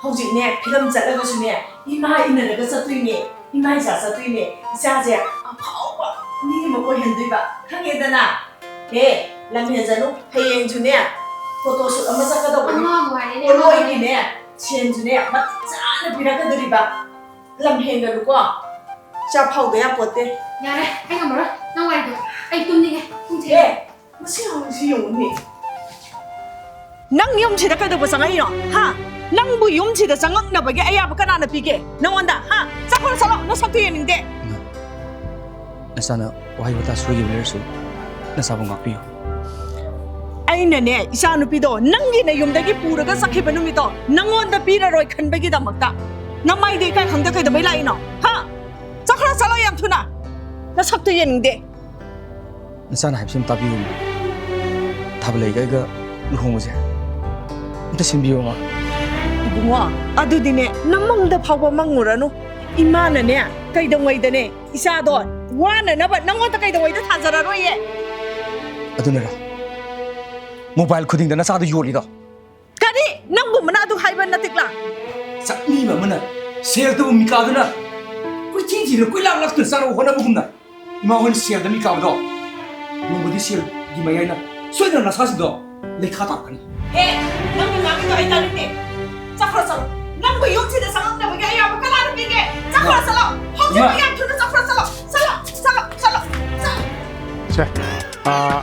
ꯍꯧꯖꯤꯛꯅꯦ, ꯐꯤꯂꯝ ꯆꯠꯂꯒꯁꯨꯅꯦ, ꯏꯃꯥ ꯏꯟꯅꯔꯒ ꯆꯠꯇꯣꯏꯅꯦ, ꯏꯃꯥ ꯏꯆꯥ ꯆꯠꯇꯣꯏꯅꯦ꯫ ꯏꯆꯥꯁꯦ ꯑꯐꯥꯎꯕ ꯃꯤ ꯑꯃ ꯑꯣꯏꯍꯟꯗꯣꯏꯕ, ꯈꯪꯉꯦꯗꯅ? ꯍꯦ, ꯂꯝ ꯍꯦꯟꯖꯅꯨ꯫ ꯍꯌꯦꯡꯁꯨꯅꯦ, photo shoot ꯑꯃ ꯆꯠꯀꯗꯧꯕꯅꯤ꯫ ꯑꯉꯥꯡ ꯋꯥꯔꯤꯅꯦ, ꯄꯣꯠꯂꯣꯏꯒꯤꯅꯦ, ꯁꯦꯟꯁꯨꯅꯦ ꯃꯇꯤꯛ ꯆꯥꯅ ꯄꯤꯔꯛꯀꯗꯣꯔꯤꯕ꯫ ꯂꯝ ꯍꯦꯟꯒꯅꯨꯀꯣ꯫ ꯆꯥꯛ ꯐꯥꯎꯗ ꯌꯥꯄꯣꯠꯇꯦ꯫ ꯌꯥꯔꯦ, ꯑꯩ ꯉꯝꯃꯔꯣꯏ꯫ ꯅꯪ ꯋꯥꯔꯤꯗꯣ꯫ ꯑꯩ ꯇꯨꯝꯅꯤꯡꯉꯦ꯫ ꯄꯨꯡ ꯊꯦꯡꯉꯦ꯫ ꯑꯦ, ꯃꯁꯤ ꯑꯉꯥꯡꯁꯤ ꯌꯦꯡꯉꯨꯅꯦ꯫ ꯅꯪ ꯌꯨꯝꯁꯤꯗ ꯀꯩꯗꯧꯕ ꯆꯪꯉꯛꯏꯅꯣ? ꯍꯥ? ꯅꯪꯕꯨ ꯌꯨꯝꯁꯤꯗ ꯆꯪꯉꯛꯅꯕꯒꯤ ꯑꯌꯥꯕ ꯀꯅꯥꯅ ꯄꯤꯒꯦ ꯅꯪꯉꯣꯟꯗ? ꯍꯥ? ꯆꯠꯈ꯭ꯔꯣ, ꯆꯠꯂꯣ, ꯅꯁꯛꯇꯨ ꯌꯦꯡꯅꯤꯡꯗꯦ꯫ ꯏꯃꯥ, ꯅꯆꯥꯅ ꯋꯥꯍꯩ ꯋꯥꯇꯥ ꯁꯣꯏꯈꯤꯕ ꯂꯩꯔꯁꯨ ꯅꯆꯥꯕꯨ ꯉꯥꯛꯄꯤꯌꯨ꯫ ꯑꯩꯅꯅꯦ, ꯏꯆꯥ ꯅꯨꯄꯤꯗꯣ ꯅꯪꯒꯤ ꯅꯌꯨꯝꯗꯒꯤ ꯄꯨꯔꯒ ꯆꯠꯈꯤꯕ ꯅꯨꯃꯤꯠꯇꯣ ꯅꯪꯉꯣꯟꯗ ꯄꯤꯔꯔꯣꯏ ꯈꯟꯕꯒꯤꯗꯃꯛꯇ ꯅꯃꯥꯏꯗ ꯏꯀꯥꯏ ꯈꯪꯗ ꯀꯩꯗꯧꯕꯩ ꯂꯥꯛꯏꯅꯣ? ꯍꯥ? ꯆꯠꯈ꯭ꯔꯣ, ꯆꯠꯂꯣ ꯌꯥꯝ ꯊꯨꯅ꯫ ꯅꯁꯛꯇꯨ ꯌꯦꯡꯅꯤꯡꯗꯦ꯫ ꯅꯆꯥꯅ ꯍꯥꯏꯕꯁꯤ ꯑꯝ ꯇꯥꯕꯤꯌꯨ, ꯏꯃꯥ꯫ ꯊꯥꯕꯂꯩꯒ ꯑꯩꯒ ꯂꯨꯍꯣꯡꯕꯁꯦ ꯑꯝꯇ ꯁꯤꯟꯕꯤꯌꯨ, ꯏꯃꯥ꯫ ꯏꯕꯨꯡꯉꯣ, ꯑꯗꯨꯗꯤꯅꯦ, ꯅꯃꯪꯗ ꯐꯥꯎꯕ ꯃꯪꯉꯨꯔꯅꯨ꯫ ꯏꯃꯥꯅꯅꯦ, ꯀꯩꯗꯧꯉꯩꯗꯅꯦ, ꯏꯆꯥꯗꯣ ꯋꯥꯅꯅꯕ ꯅꯪꯉꯣꯟꯗ ꯀꯩꯗꯧꯉꯩꯗ ꯊꯥꯖꯔꯔꯣꯏꯌꯦ꯫ ꯑꯗꯨꯅꯔ mobile ꯈꯨꯗꯤꯡꯗ ꯅꯆꯥꯗꯣ ꯌꯣꯜꯂꯤꯗꯣ? ꯀꯔꯤ? ꯅꯪꯒꯨꯝꯕꯅ ꯑꯗꯨ ꯍꯥꯏꯕ ꯅꯠꯇꯤꯛꯂꯥ? ꯆꯠꯃꯤꯕ ꯑꯃꯅ ꯁꯦꯜ ꯇꯧꯕ ꯃꯤꯀꯥꯗꯨꯅ ꯀꯣꯏꯊꯤ ꯊꯤꯗꯨꯅ ꯀꯣꯏꯂꯥꯡ ꯂꯥꯡꯗꯨꯅ ꯆꯥꯅꯕ ꯍꯣꯠꯅꯕꯒꯨꯝꯅ, ꯏꯃꯥ ꯍꯣꯏꯅ ꯁꯦꯜꯗ ꯃꯤꯀꯥꯕꯗꯣ ꯅꯣꯡꯃꯗꯤ ꯁꯦꯜꯒꯤ ꯃꯌꯥꯏꯅ ꯁꯣꯏꯗꯅ ꯅꯁꯥꯁꯤꯡꯗꯣ ꯂꯩꯈꯥ ꯇꯥꯔꯛꯀꯅꯤ꯫ ꯍꯦ, ꯅꯪꯅ ꯉꯥꯡꯉꯤꯗꯣ ꯑꯩ ꯇꯥꯅꯤꯡꯗꯦ꯫ ꯆꯠꯈ꯭ꯔꯣ, ꯆꯠꯂꯣ꯫ ꯅꯪꯕꯨ ꯌꯨꯝꯁꯤꯗ ꯆꯪꯉꯛꯅꯕꯒꯤ ꯑꯌꯥꯕ ꯀꯅꯥꯅ ꯄꯤꯒꯦ? ꯆꯠꯈ꯭ꯔꯣ, ꯆꯠꯂꯣ꯫ ꯍꯧꯖꯤꯛꯃꯛ ꯏꯃꯥ꯫ ꯌꯥꯝ ꯊꯨꯅ ꯆꯠꯈ꯭ꯔꯣ, ꯆꯠꯂꯣ꯫ ꯆꯠꯂꯣ, ꯆꯠꯂꯣ, ꯆꯠꯂꯣ, ꯆꯠꯂꯣ꯫ ꯁꯦ, ꯑꯥ,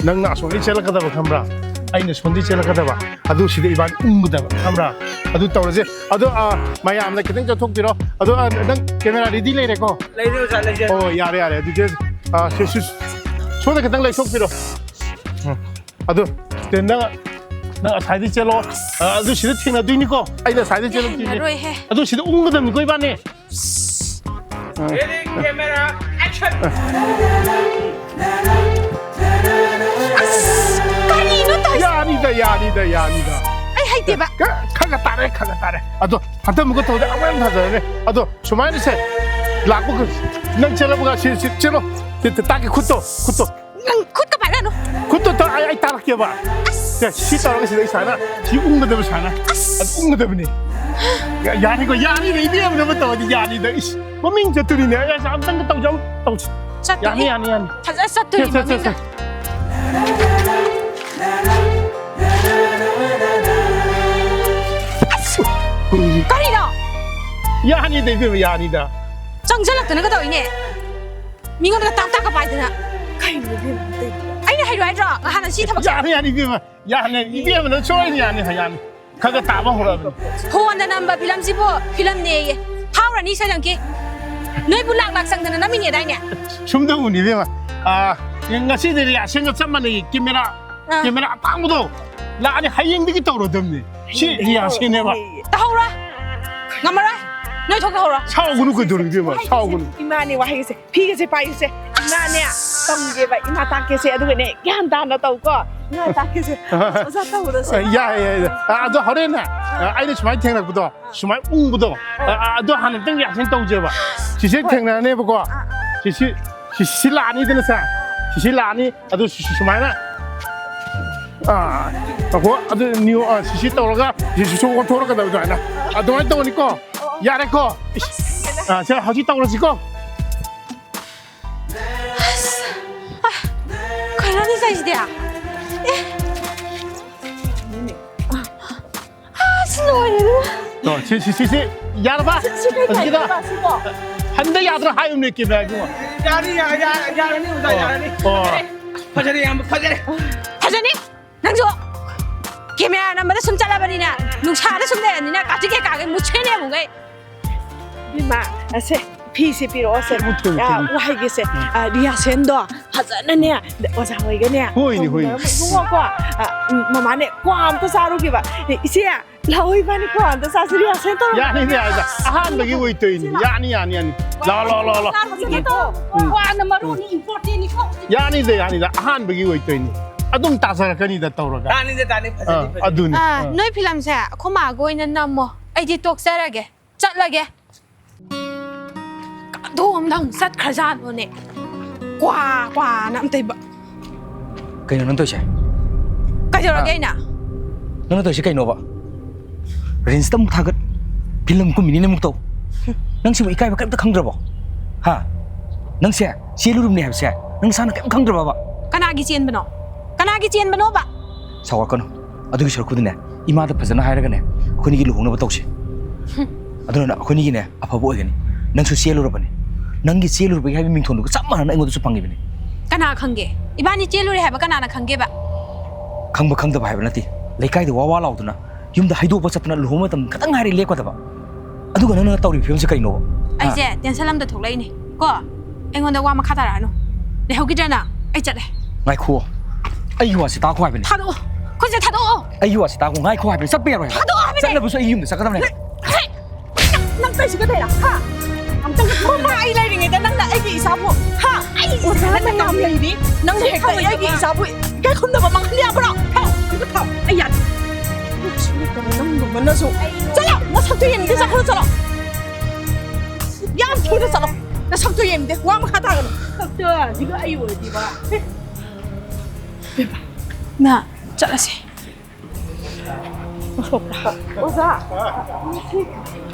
ꯅꯪꯅ ꯑꯁꯣꯝꯗꯒꯤ ꯆꯦꯜꯂꯛꯀꯗꯕ ꯈꯪꯕ꯭ꯔꯥ? ꯑꯩꯅ ꯁꯣꯝꯗꯒꯤ ꯆꯦꯜꯂꯛꯀꯗꯕ꯫ ꯑꯗꯨ ꯁꯤꯗ ꯏꯕꯥꯅꯤ ꯎꯪꯒꯗꯕ ꯈꯪꯕ꯭ꯔꯥ? ꯑꯗꯨ ꯇꯧꯔꯁꯦ꯫ ꯑꯗꯣ, ꯑꯥ, ꯃꯌꯥꯝꯅ ꯈꯤꯇꯪ ꯆꯠꯊꯣꯛꯄꯤꯔꯣ꯫ ꯑꯗꯣ, ꯑꯥ, ꯅꯪ camera ready ꯂꯩꯔꯦꯀꯣ? ꯂꯩꯔꯦ, ꯑꯣꯖꯥ, ꯂꯩꯖꯔꯦ꯫ ꯑꯣ, ꯌꯥꯔꯦ, ꯌꯥꯔꯦ꯫ ꯑꯗꯨꯗꯤ, ꯑꯥ, ꯁꯤ, ꯁꯤ, ꯁꯣꯝꯗ ꯈꯤꯇꯪ ꯂꯩꯊꯣꯛꯄꯤꯔꯣ꯫ ꯎꯝ꯫ ꯑꯗꯨ, ꯇꯦ, ꯅꯪ, ꯅꯪ ꯑꯁꯥꯏꯗꯩ ꯆꯦꯜꯂꯣ꯫ ꯑ, ꯑꯗꯨ ꯁꯤꯗ ꯊꯦꯡꯅꯗꯣꯏꯅꯤꯀꯣ꯫ ꯑꯩꯅ ꯑꯁꯥꯏꯗꯩ ꯆꯦꯜꯂꯛꯇꯣꯏꯅꯤ꯫ ꯊꯦꯡꯅꯔꯣꯏꯍꯦ꯫ ꯑꯗꯨ ꯁꯤꯗ ꯎꯪꯒꯗꯕꯅꯤꯀꯣ ꯏꯕꯥꯅꯤ꯫ Ready, camera, action! ꯑꯁ, ꯀꯔꯤꯅꯣ ꯇꯧꯔꯤꯁꯦ? ꯌꯥꯅꯤꯗ, ꯌꯥꯅꯤꯗ, ꯌꯥꯅꯤꯗ꯫ ꯑꯩ ꯍꯩꯇꯦꯕ꯫ ꯈ-, ꯈꯔ ꯈꯔ ꯇꯥꯔꯦ, ꯈꯔ ꯈꯔ ꯇꯥꯔꯦ꯫ ꯑꯗꯣ ꯍꯟꯗꯛ ꯑꯃꯨꯛꯀ ꯇꯧꯔꯗꯤ ꯑꯃꯨꯛ ꯍꯦꯟꯅ ꯐꯖꯔꯅꯤ꯫ ꯑꯗꯣ ꯁꯨꯃꯥꯏꯅ ꯁꯦ, ꯂꯥꯛꯄ ꯈꯨ-, ꯅꯪ ꯆꯦꯜꯂꯛꯄꯒ ꯁꯤ, ꯁꯤ, ꯆꯦꯜꯂꯣ꯫ ꯁꯤ, ꯁꯤ, ꯇꯥꯛꯀꯦ, ꯈꯨꯠꯇꯣ, ꯈꯨꯠꯇꯣ꯫ ꯅꯪ ꯈꯨꯠꯀ ꯄꯥꯏꯔꯛꯑꯅꯨ꯫ ꯈꯨꯠꯇꯣ ꯇ-, ꯑꯩ, ꯑꯩ ꯇꯥꯔꯛꯀꯦꯕ꯫ ꯑꯁ! ꯁꯦ, ꯁꯤ ꯇꯧꯔꯒ ꯁꯤꯗ ꯑꯩ ꯁꯨꯃꯥꯏꯅ, ꯁꯤ ꯎꯪꯒꯗꯕ ꯁꯨꯃꯥꯏꯅ꯫ ꯑꯁ! ꯑꯗꯨ ꯎꯪꯒꯗꯕꯅꯤ꯫ ꯌꯥ-, ꯌꯥꯅꯤꯀꯣ? ꯌꯥꯅꯤꯗ, ꯏꯕꯦꯝꯃꯅ ꯑꯃ ꯇꯧꯔꯗꯤ ꯌꯥꯅꯤꯗ꯫ ꯏꯁ, ꯃꯃꯤꯡ ꯆꯠꯇꯣꯔꯤꯅꯦ꯫ ꯑꯩ ꯑꯁ, ꯑꯝꯇꯪꯒ ꯇꯧꯖ-, ꯇꯧꯁꯤ꯫ ꯆꯠꯇꯣꯏꯅꯦ꯫ ꯌꯥꯅꯤ, ꯌꯥꯅꯤ, ꯌꯥꯅꯤ꯫ ꯐꯖ ꯆꯠꯇꯣꯏꯅꯦ ꯁꯦ, ꯁꯦ, ꯁꯦ, ꯃꯃꯤꯡꯒ꯫ ꯁꯦ꯫ ꯑꯁ! ꯀꯔꯤꯅꯣ? ꯌꯥꯅꯤꯗ, ꯏꯕꯦꯝꯃ, ꯌꯥꯅꯤꯗ꯫ ꯆꯪꯁꯤꯜꯂꯛꯇꯅꯒ ꯇꯧꯏꯅꯦ꯫ ꯃꯤꯉꯣꯟꯗꯒ ꯇꯥꯞ ꯇꯥꯞꯀ ꯄꯥꯏꯗꯅ꯫ ꯀꯩꯅꯣ ꯏꯕꯦꯝꯃ ꯇꯧꯏꯗꯣ? ꯑꯩꯅ ꯍꯩꯔꯣꯏ ꯍꯥꯏꯗ꯭ꯔꯣ ꯉꯍꯥꯟꯅ ꯁꯤ ꯊꯕꯛꯁꯦ? ꯌꯥꯅꯤ, ꯌꯥꯅꯤ, ꯏꯕꯦꯝꯃ꯫ ꯌꯥꯅꯤ, ꯏꯕꯦꯝꯃꯅ ꯁꯣꯏꯅ ꯌꯥꯅꯤ, ꯌꯥꯅꯤ꯫ ꯈꯔ ꯈꯔ ꯇꯥꯕ ꯍꯧꯔꯛꯑꯕꯅꯤ꯫ ꯐꯣꯟꯗ ꯅꯝꯕ ꯐꯤꯂꯝꯁꯤꯕꯨ ꯐꯤꯂꯝꯅꯦꯌꯦ꯫ ꯊꯥꯎꯔꯅꯤ ꯁ꯭ꯋꯥꯏꯗꯪꯀꯤ꯫ ꯅꯣꯏꯕꯨ ꯂꯥꯛ ꯂꯥꯛ ꯆꯪꯗꯅ ꯅꯝꯃꯤꯅꯦꯗꯥꯏꯅꯦ? ꯁꯨꯝꯗꯧꯕꯅꯤ ꯏꯕꯦꯝꯃ꯫ ꯑꯥ, ꯉꯁꯤꯗꯤ ꯔꯤꯍꯥꯔꯁꯦꯜꯒ ꯆꯞ ꯃꯥꯟꯅꯩ꯫ ꯀꯦꯃꯦꯔꯥ, ꯑꯥ꯫ ꯀꯦꯃꯦꯔꯥ ꯑꯇꯥꯡꯕꯗꯣ ꯂꯥꯛꯑꯅꯤ, ꯍꯌꯦꯡꯗꯒꯤ ꯇꯧꯔꯗꯝꯅꯤ꯫ ꯁꯤ ꯔꯤꯍꯥꯔꯁꯦꯜꯅꯦꯕ꯫ ꯇꯧꯍꯧꯔꯣ꯫ ꯉꯝꯃꯔꯣꯏ꯫ ꯅꯣꯏ ꯊꯣꯛ ꯇꯧꯍꯧꯔꯣ꯫ ꯁꯥꯎꯒꯅꯨ ꯀꯩꯗꯧꯔꯒꯦ ꯏꯕꯦꯝꯃ? ꯁꯥꯎꯒꯅꯨ꯫ ꯏꯃꯥꯅꯦ ꯋꯥꯍꯩꯁꯦ꯫ ꯐꯤꯒꯁꯦ ꯄꯥꯏꯌꯨꯁꯦ꯫ ꯏꯃꯥꯅꯦ, ꯇꯝꯒꯦꯕ꯫ ꯏꯃꯥ ꯇꯥꯛꯀꯦꯁꯦ꯫ ꯑꯗꯨꯒꯅꯦ, ꯒ꯭ꯌꯥꯟ ꯇꯥꯅ ꯇꯧꯀꯣ꯫ ꯏꯃꯥ ꯇꯥꯛꯀꯦꯁꯦ꯫ ꯑꯣꯖꯥ ꯇꯧꯔꯁꯦ꯫ ꯑ, ꯌꯥꯏ, ꯌꯥꯏ, ꯌꯥꯏ꯫ ꯑ, ꯑꯗꯣ ꯍꯣꯔꯦꯟꯅꯦ, ꯑ, ꯑꯩꯅ ꯁꯨꯃꯥꯏꯅ ꯊꯦꯡꯅꯔꯛꯄꯗꯣ, ꯁꯨꯃꯥꯏꯅ ꯎꯪꯕꯗꯣ, ꯑ, ꯑ, ꯑꯗꯣ ꯍꯥꯟꯅ ꯑꯝꯇꯪ ꯔꯤꯌꯥꯛꯁꯟ ꯇꯧꯁꯦꯕ꯫ ꯁꯤꯁꯦ ꯊꯦꯡꯅꯔꯅꯦꯕꯀꯣ꯫ ꯁꯤꯁꯤ, ꯁꯤꯁꯤ ꯂꯥꯛꯑꯅꯤꯗꯅ ꯁꯦ꯫ ꯁꯤꯁꯤ ꯂꯥꯛꯑꯅꯤ꯫ ꯑꯗꯨ ꯁꯤ-, ꯁꯤ-, ꯁꯨꯃꯥꯏꯅ꯫ ꯑꯥ, ꯉꯥꯏꯈꯣ꯫ ꯑꯗꯨ ꯅꯤꯌꯣ-, ꯑ, ꯁꯤꯁꯤ ꯇꯧꯔꯒ, ꯁꯤꯁꯤ ꯑꯣꯟꯊꯣꯔꯛꯀꯗꯕ ꯑꯗꯨꯃꯥꯏꯅ꯫ ꯑꯗꯨꯃꯥꯏꯅ ꯇꯧꯔꯅꯤꯀꯣ꯫ ꯌꯥꯔꯦꯀꯣ? ꯏꯁ, ꯑ, ꯁꯦ, ꯍꯧꯖꯤꯛ ꯇꯧꯔꯁꯤꯀꯣ꯫ ꯑꯁ! ꯑ, ꯀꯩꯅꯣꯅꯦ ꯇꯧꯏꯁꯤꯗꯤ? ꯑꯦ! ꯑꯁ, ꯂꯣꯏꯔꯦꯗ! ꯇꯣ, ꯁꯤ, ꯁꯤ, ꯁꯤ, ꯁꯤ, ꯌꯥꯔꯕ? ꯁꯤ, ꯁꯤ ꯀꯩ ꯍꯧꯖꯤꯛꯀꯤꯗꯣ? ꯀꯥꯏꯗꯅꯣ ꯁꯤꯕꯣ? ꯍꯟꯗ ꯌꯥꯗ꯭ꯔꯣ ꯍꯥꯏꯌꯨꯅꯦ, ꯀꯦꯃꯦꯔꯥꯒꯤ? ꯌꯥꯅꯤ, ꯌꯥ-, ꯌꯥ-, ꯌꯥꯔꯅꯤ, ꯑꯣꯖꯥ, ꯑꯣ, ꯌꯥꯔꯅꯤ꯫ ꯑꯣ꯫ ꯐꯖꯔꯦ, ꯏꯌꯥꯝꯕ, ꯐꯖꯔꯦ꯫ ꯐꯖꯅꯤ? ꯅꯪꯁꯨ ꯀꯦꯃꯦꯔꯥ ꯅꯝꯕꯗ ꯁꯨꯝ ꯆꯠꯂꯕꯅꯤꯅ, ꯅꯨꯡꯁꯥꯗ ꯁꯨꯝ ꯂꯩꯔꯕꯅꯤꯅ, ꯀꯥꯊꯤꯛ ꯀꯩꯀꯥꯒꯩ ꯃꯨꯁꯤꯟꯅꯦ ꯑꯃꯨꯛꯈꯩ꯫ ꯏꯃꯥ, ꯑꯁꯦ, ꯐꯤꯁꯦ ꯄꯤꯔꯛꯑꯣꯁꯦ꯫ ꯊꯦꯡꯉꯨ, ꯊꯦꯡꯉꯨ, ꯑ, ꯊꯦꯡꯉꯨ꯫ ꯋꯥ ꯍꯥꯏꯒꯦꯁꯦ, ꯎꯝ꯫ ꯑ, ꯔꯤꯍꯥꯔꯁꯦꯜꯗꯣ ꯐꯖꯅꯅꯦ, ꯑꯣꯖꯥ ꯍꯣꯏꯒꯅꯦ, ꯍꯣꯏꯅꯦ, ꯍꯣꯏꯅꯦ꯫ ꯇꯧꯃꯤꯟꯅꯔꯝꯃꯣ꯫ ꯏꯕꯨꯡꯉꯣꯀꯣ, ꯑ, ꯎꯝ, ꯃꯃꯥꯅꯦ, ꯀ꯭ꯋꯥ ꯑꯝꯇ ꯆꯥꯔꯨꯒꯦꯕ꯫ ꯑꯦ, ꯏꯆꯦ, ꯂꯥꯛꯑꯣ, ꯏꯕꯥꯅꯤ ꯀ꯭ꯋꯥ ꯑꯝꯇ ꯆꯥꯁꯤ, ꯔꯤꯍꯥꯔꯁꯦꯜ ꯇꯧꯔꯒ꯫ ꯌꯥꯅꯤꯗ, ꯌꯥꯅꯤꯗ꯫ ꯑꯍꯥꯟꯕꯒꯤ ꯑꯣꯏꯇꯣꯏꯅꯤ꯫ ꯌꯥꯅꯤ, ꯌꯥꯅꯤ, ꯌꯥꯅꯤ꯫ ꯂꯥꯛꯑꯣ, ꯂꯥꯛꯑꯣ, ꯂꯥꯛꯑꯣ, ꯂꯥꯛꯑꯣ꯫ ꯆꯥꯔꯨꯁꯦ, ꯆꯥꯔꯨꯁꯦ꯫ ꯎꯝ꯫ ꯀ꯭ꯋꯥꯅ ꯃꯔꯨꯅꯤ, ꯏꯝꯄꯣꯔꯇꯦꯟꯅꯤꯀꯣ꯫ ꯌꯥꯅꯤꯗ, ꯌꯥꯅꯤꯗ꯫ ꯑꯍꯥꯟꯕꯒꯤ ꯑꯣꯏꯇꯣꯏꯅꯤ꯫ ꯑꯗꯨꯝ ꯇꯥꯖꯔꯛꯀꯅꯤꯗ ꯇꯧꯔꯒ꯫ ꯇꯥꯅꯤꯗ, ꯇꯥꯅꯤ꯫ ꯐꯖꯅꯤ, ꯑꯥ, ꯐꯖꯅꯤ꯫ ꯑꯗꯨꯅꯤ꯫ ꯑꯥ, ꯑꯥ꯫ ꯅꯣꯏ ꯐꯤꯂꯝꯁꯦ ꯑꯩꯈꯣꯏ ꯃꯥꯒ ꯑꯣꯏꯅ ꯅꯝꯃꯣ꯫ ꯑꯩꯗꯤ ꯇꯣꯛꯆꯔꯒꯦ꯫ ꯆꯠꯂꯒꯦ꯫ ꯀꯗꯣꯝꯗ ꯑꯃꯨꯛ ꯆꯠꯈ꯭ꯔꯖꯥꯠꯅꯣꯅꯦ? ꯀ꯭ꯋꯥ, ꯀ꯭ꯋꯥꯅ ꯑꯝꯇ ꯏꯕ꯫ ꯀꯩꯅꯣ ꯅꯪ ꯇꯧꯔꯤꯁꯦ? ꯀꯩꯗꯧꯔꯒꯦ ꯑꯥ꯫ ꯑꯩꯅ? ꯅꯪꯅ ꯇꯧꯔꯤꯁꯦ ꯀꯩꯅꯣꯕ? ꯔꯤꯜꯁꯇ ꯑꯃꯨꯛ ꯊꯥꯒꯠ, ꯐꯤꯂꯝ ꯀꯨꯝꯃꯤꯅꯤꯅ ꯑꯃꯨꯛ ꯇꯧ꯫ ꯅꯪꯁꯤꯕꯨ ꯏꯀꯥꯏꯕ ꯀꯔꯤꯝꯇ ꯈꯪꯗ꯭ꯔꯕꯣ? ꯍꯥ? ꯅꯪꯁꯦ ꯆꯦꯜꯂꯨꯔꯤꯕꯅꯦ ꯍꯥꯏꯕꯁꯦ ꯅꯪ ꯅꯁꯥꯅ ꯀꯔꯤꯝ ꯈꯪꯗ꯭ꯔꯕꯕ? ꯀꯅꯥꯒꯤ ꯆꯦꯟꯕꯅꯣ? ꯀꯅꯥꯒꯤ ꯆꯦꯟꯕꯅꯣꯕ? ꯁꯥꯎꯔꯛꯀꯅꯨ꯫ ꯑꯗꯨꯒꯤ ꯁꯔꯨꯛꯄꯨꯗꯤꯅꯦ, ꯏꯃꯥꯗ ꯐꯖꯅ ꯍꯥꯏꯔꯒꯅꯦ, ꯑꯩꯈꯣꯏꯅꯤꯒꯤ ꯂꯨꯍꯣꯡꯅꯕ ꯇꯧꯁꯤ꯫ ꯑꯗꯨꯅ ꯑꯩꯈꯣꯏꯅꯤꯒꯤꯅꯦ ꯑꯐꯕ ꯑꯣꯏꯒꯅꯤ꯫ ꯅꯪꯁꯨ ꯆꯦꯜꯂꯨꯔꯕꯅꯤ꯫ ꯅꯪꯒꯤ ꯆꯦꯜꯂꯨꯔꯕꯒꯤ ꯍꯥꯏꯕ ꯃꯤꯡꯊꯣꯜꯗꯨꯒ ꯆꯞ ꯃꯥꯟꯅꯅ ꯑꯩꯉꯣꯟꯗꯁꯨ ꯐꯪꯉꯤꯕꯅꯤ꯫ ꯀꯅꯥ ꯈꯪꯒꯦ? ꯏꯕꯥꯅꯤ ꯆꯦꯜꯂꯨꯔꯦ ꯍꯥꯏꯕ ꯀꯅꯥꯅ ꯈꯪꯒꯦꯕ? ꯈꯪꯕ ꯈꯪꯗꯕ ꯍꯥꯏꯕ ꯅꯠꯇꯦ꯫ ꯂꯩꯀꯥꯏꯗ ꯋꯥ ꯋꯥ ꯂꯥꯎꯗꯅ ꯌꯨꯝꯗ ꯍꯩꯗꯣꯛꯄ ꯆꯠꯇꯅ ꯂꯨꯍꯣꯡꯕ ꯃꯇꯝ ꯈꯛꯇꯪ ꯉꯥꯏꯔꯦ ꯂꯦꯞꯀꯗꯕ꯫ ꯑꯗꯨꯒ ꯅꯪꯅ ꯇꯧꯔꯤꯕ ꯐꯤꯕꯝꯁꯦ ꯀꯩꯅꯣꯕ? ꯍꯥ? ꯑꯩꯁꯦ ꯇꯦꯟꯁꯟ ꯑꯝꯗ ꯊꯣꯛꯂꯛꯏꯅꯦ ꯀꯣ꯫ ꯑꯩꯉꯣꯟꯗ ꯋꯥ ꯃꯈꯥ ꯇꯥꯔꯛꯑꯅꯨ꯫ ꯂꯩꯍꯧꯈꯤꯗ꯭ꯔꯅ? ꯑꯩ ꯆꯠꯂꯦ꯫ ꯉꯥꯏꯈꯨꯑꯣ꯫ ꯑꯩꯒꯤ ꯋꯥꯁꯤ ꯇꯥꯈꯣ ꯍꯥꯏꯕꯅꯤ꯫ ꯊꯥꯗꯣꯛꯑꯣ꯫ ꯈꯨꯠꯁꯦ ꯊꯥꯗꯣꯛꯑꯣ꯫ ꯑꯩꯒꯤ ꯋꯥꯁꯤ ꯇꯥꯈꯣ꯫ ꯉꯥꯏꯈꯣ ꯍꯥꯏꯕꯅꯤ꯫ ꯆꯠꯄ ꯌꯥꯔꯣꯏ ꯍꯥꯏꯕ꯫ ꯊꯥꯗꯣꯛꯑꯣ ꯍꯥꯏꯕꯅꯦ꯫ ꯆꯠꯂꯕꯁꯨ ꯑꯩꯒꯤ ꯌꯨꯝꯗ ꯆꯠꯀꯗꯕꯅꯦ꯫ ꯍꯦ! ꯅꯪ ꯇꯧꯏꯁꯤ ꯀꯩꯗꯧꯔꯥ? ꯍꯥ? ꯑꯝꯇꯪ ꯃꯃꯥ ꯑꯩ ꯂꯩꯔꯤꯉꯩꯗ ꯅꯪꯅ ꯑꯩꯒꯤ ꯏꯆꯥꯕꯨ, ꯍꯥ? ꯑꯩ ꯑꯣꯖꯥ ꯏꯆꯥꯅ ꯃꯌꯥꯝ ꯇꯧꯔꯤꯕ ꯂꯩꯔꯤ꯫ ꯅꯪꯅ ꯍꯦꯛꯇ ꯊꯥꯎ ꯑꯩꯒꯤ ꯂꯩꯕ꯫ ꯏꯆꯥꯕꯨ ꯏꯀꯥꯏ ꯈꯨꯝꯅꯕ ꯃꯥꯡꯍꯟ ꯌꯥꯕ꯭ꯔꯣ? ꯊꯥꯎ, ꯑꯝꯇ ꯊꯥꯎ꯫ ꯑꯩ ꯌꯥꯗꯦ꯫ ꯁꯤ ꯅꯠꯇꯕ ꯅꯪꯒꯨꯝꯕꯅꯁꯨ꯫ ꯆꯠꯂꯣ! ꯅꯁꯛꯇꯨ ꯌꯦꯡꯅꯤꯡꯗꯦ꯫ ꯆꯠꯈ꯭ꯔꯣ, ꯆꯠꯂꯣ꯫ ꯌꯥꯝ ꯊꯨꯅ ꯆꯠꯂꯣ꯫ ꯅꯁꯛꯇꯨ ꯌꯦꯡꯅꯤꯡꯗꯦ꯫ ꯋꯥ ꯃꯈꯥ ꯇꯥꯒꯅꯨ꯫ ꯁꯛꯇꯨ ꯁꯤꯒ ꯑꯩ ꯑꯣꯏꯔꯗꯤꯕ꯫ ꯏꯃꯥ, ꯆꯠꯂꯁꯦ꯫ ꯑꯣꯖꯥ꯫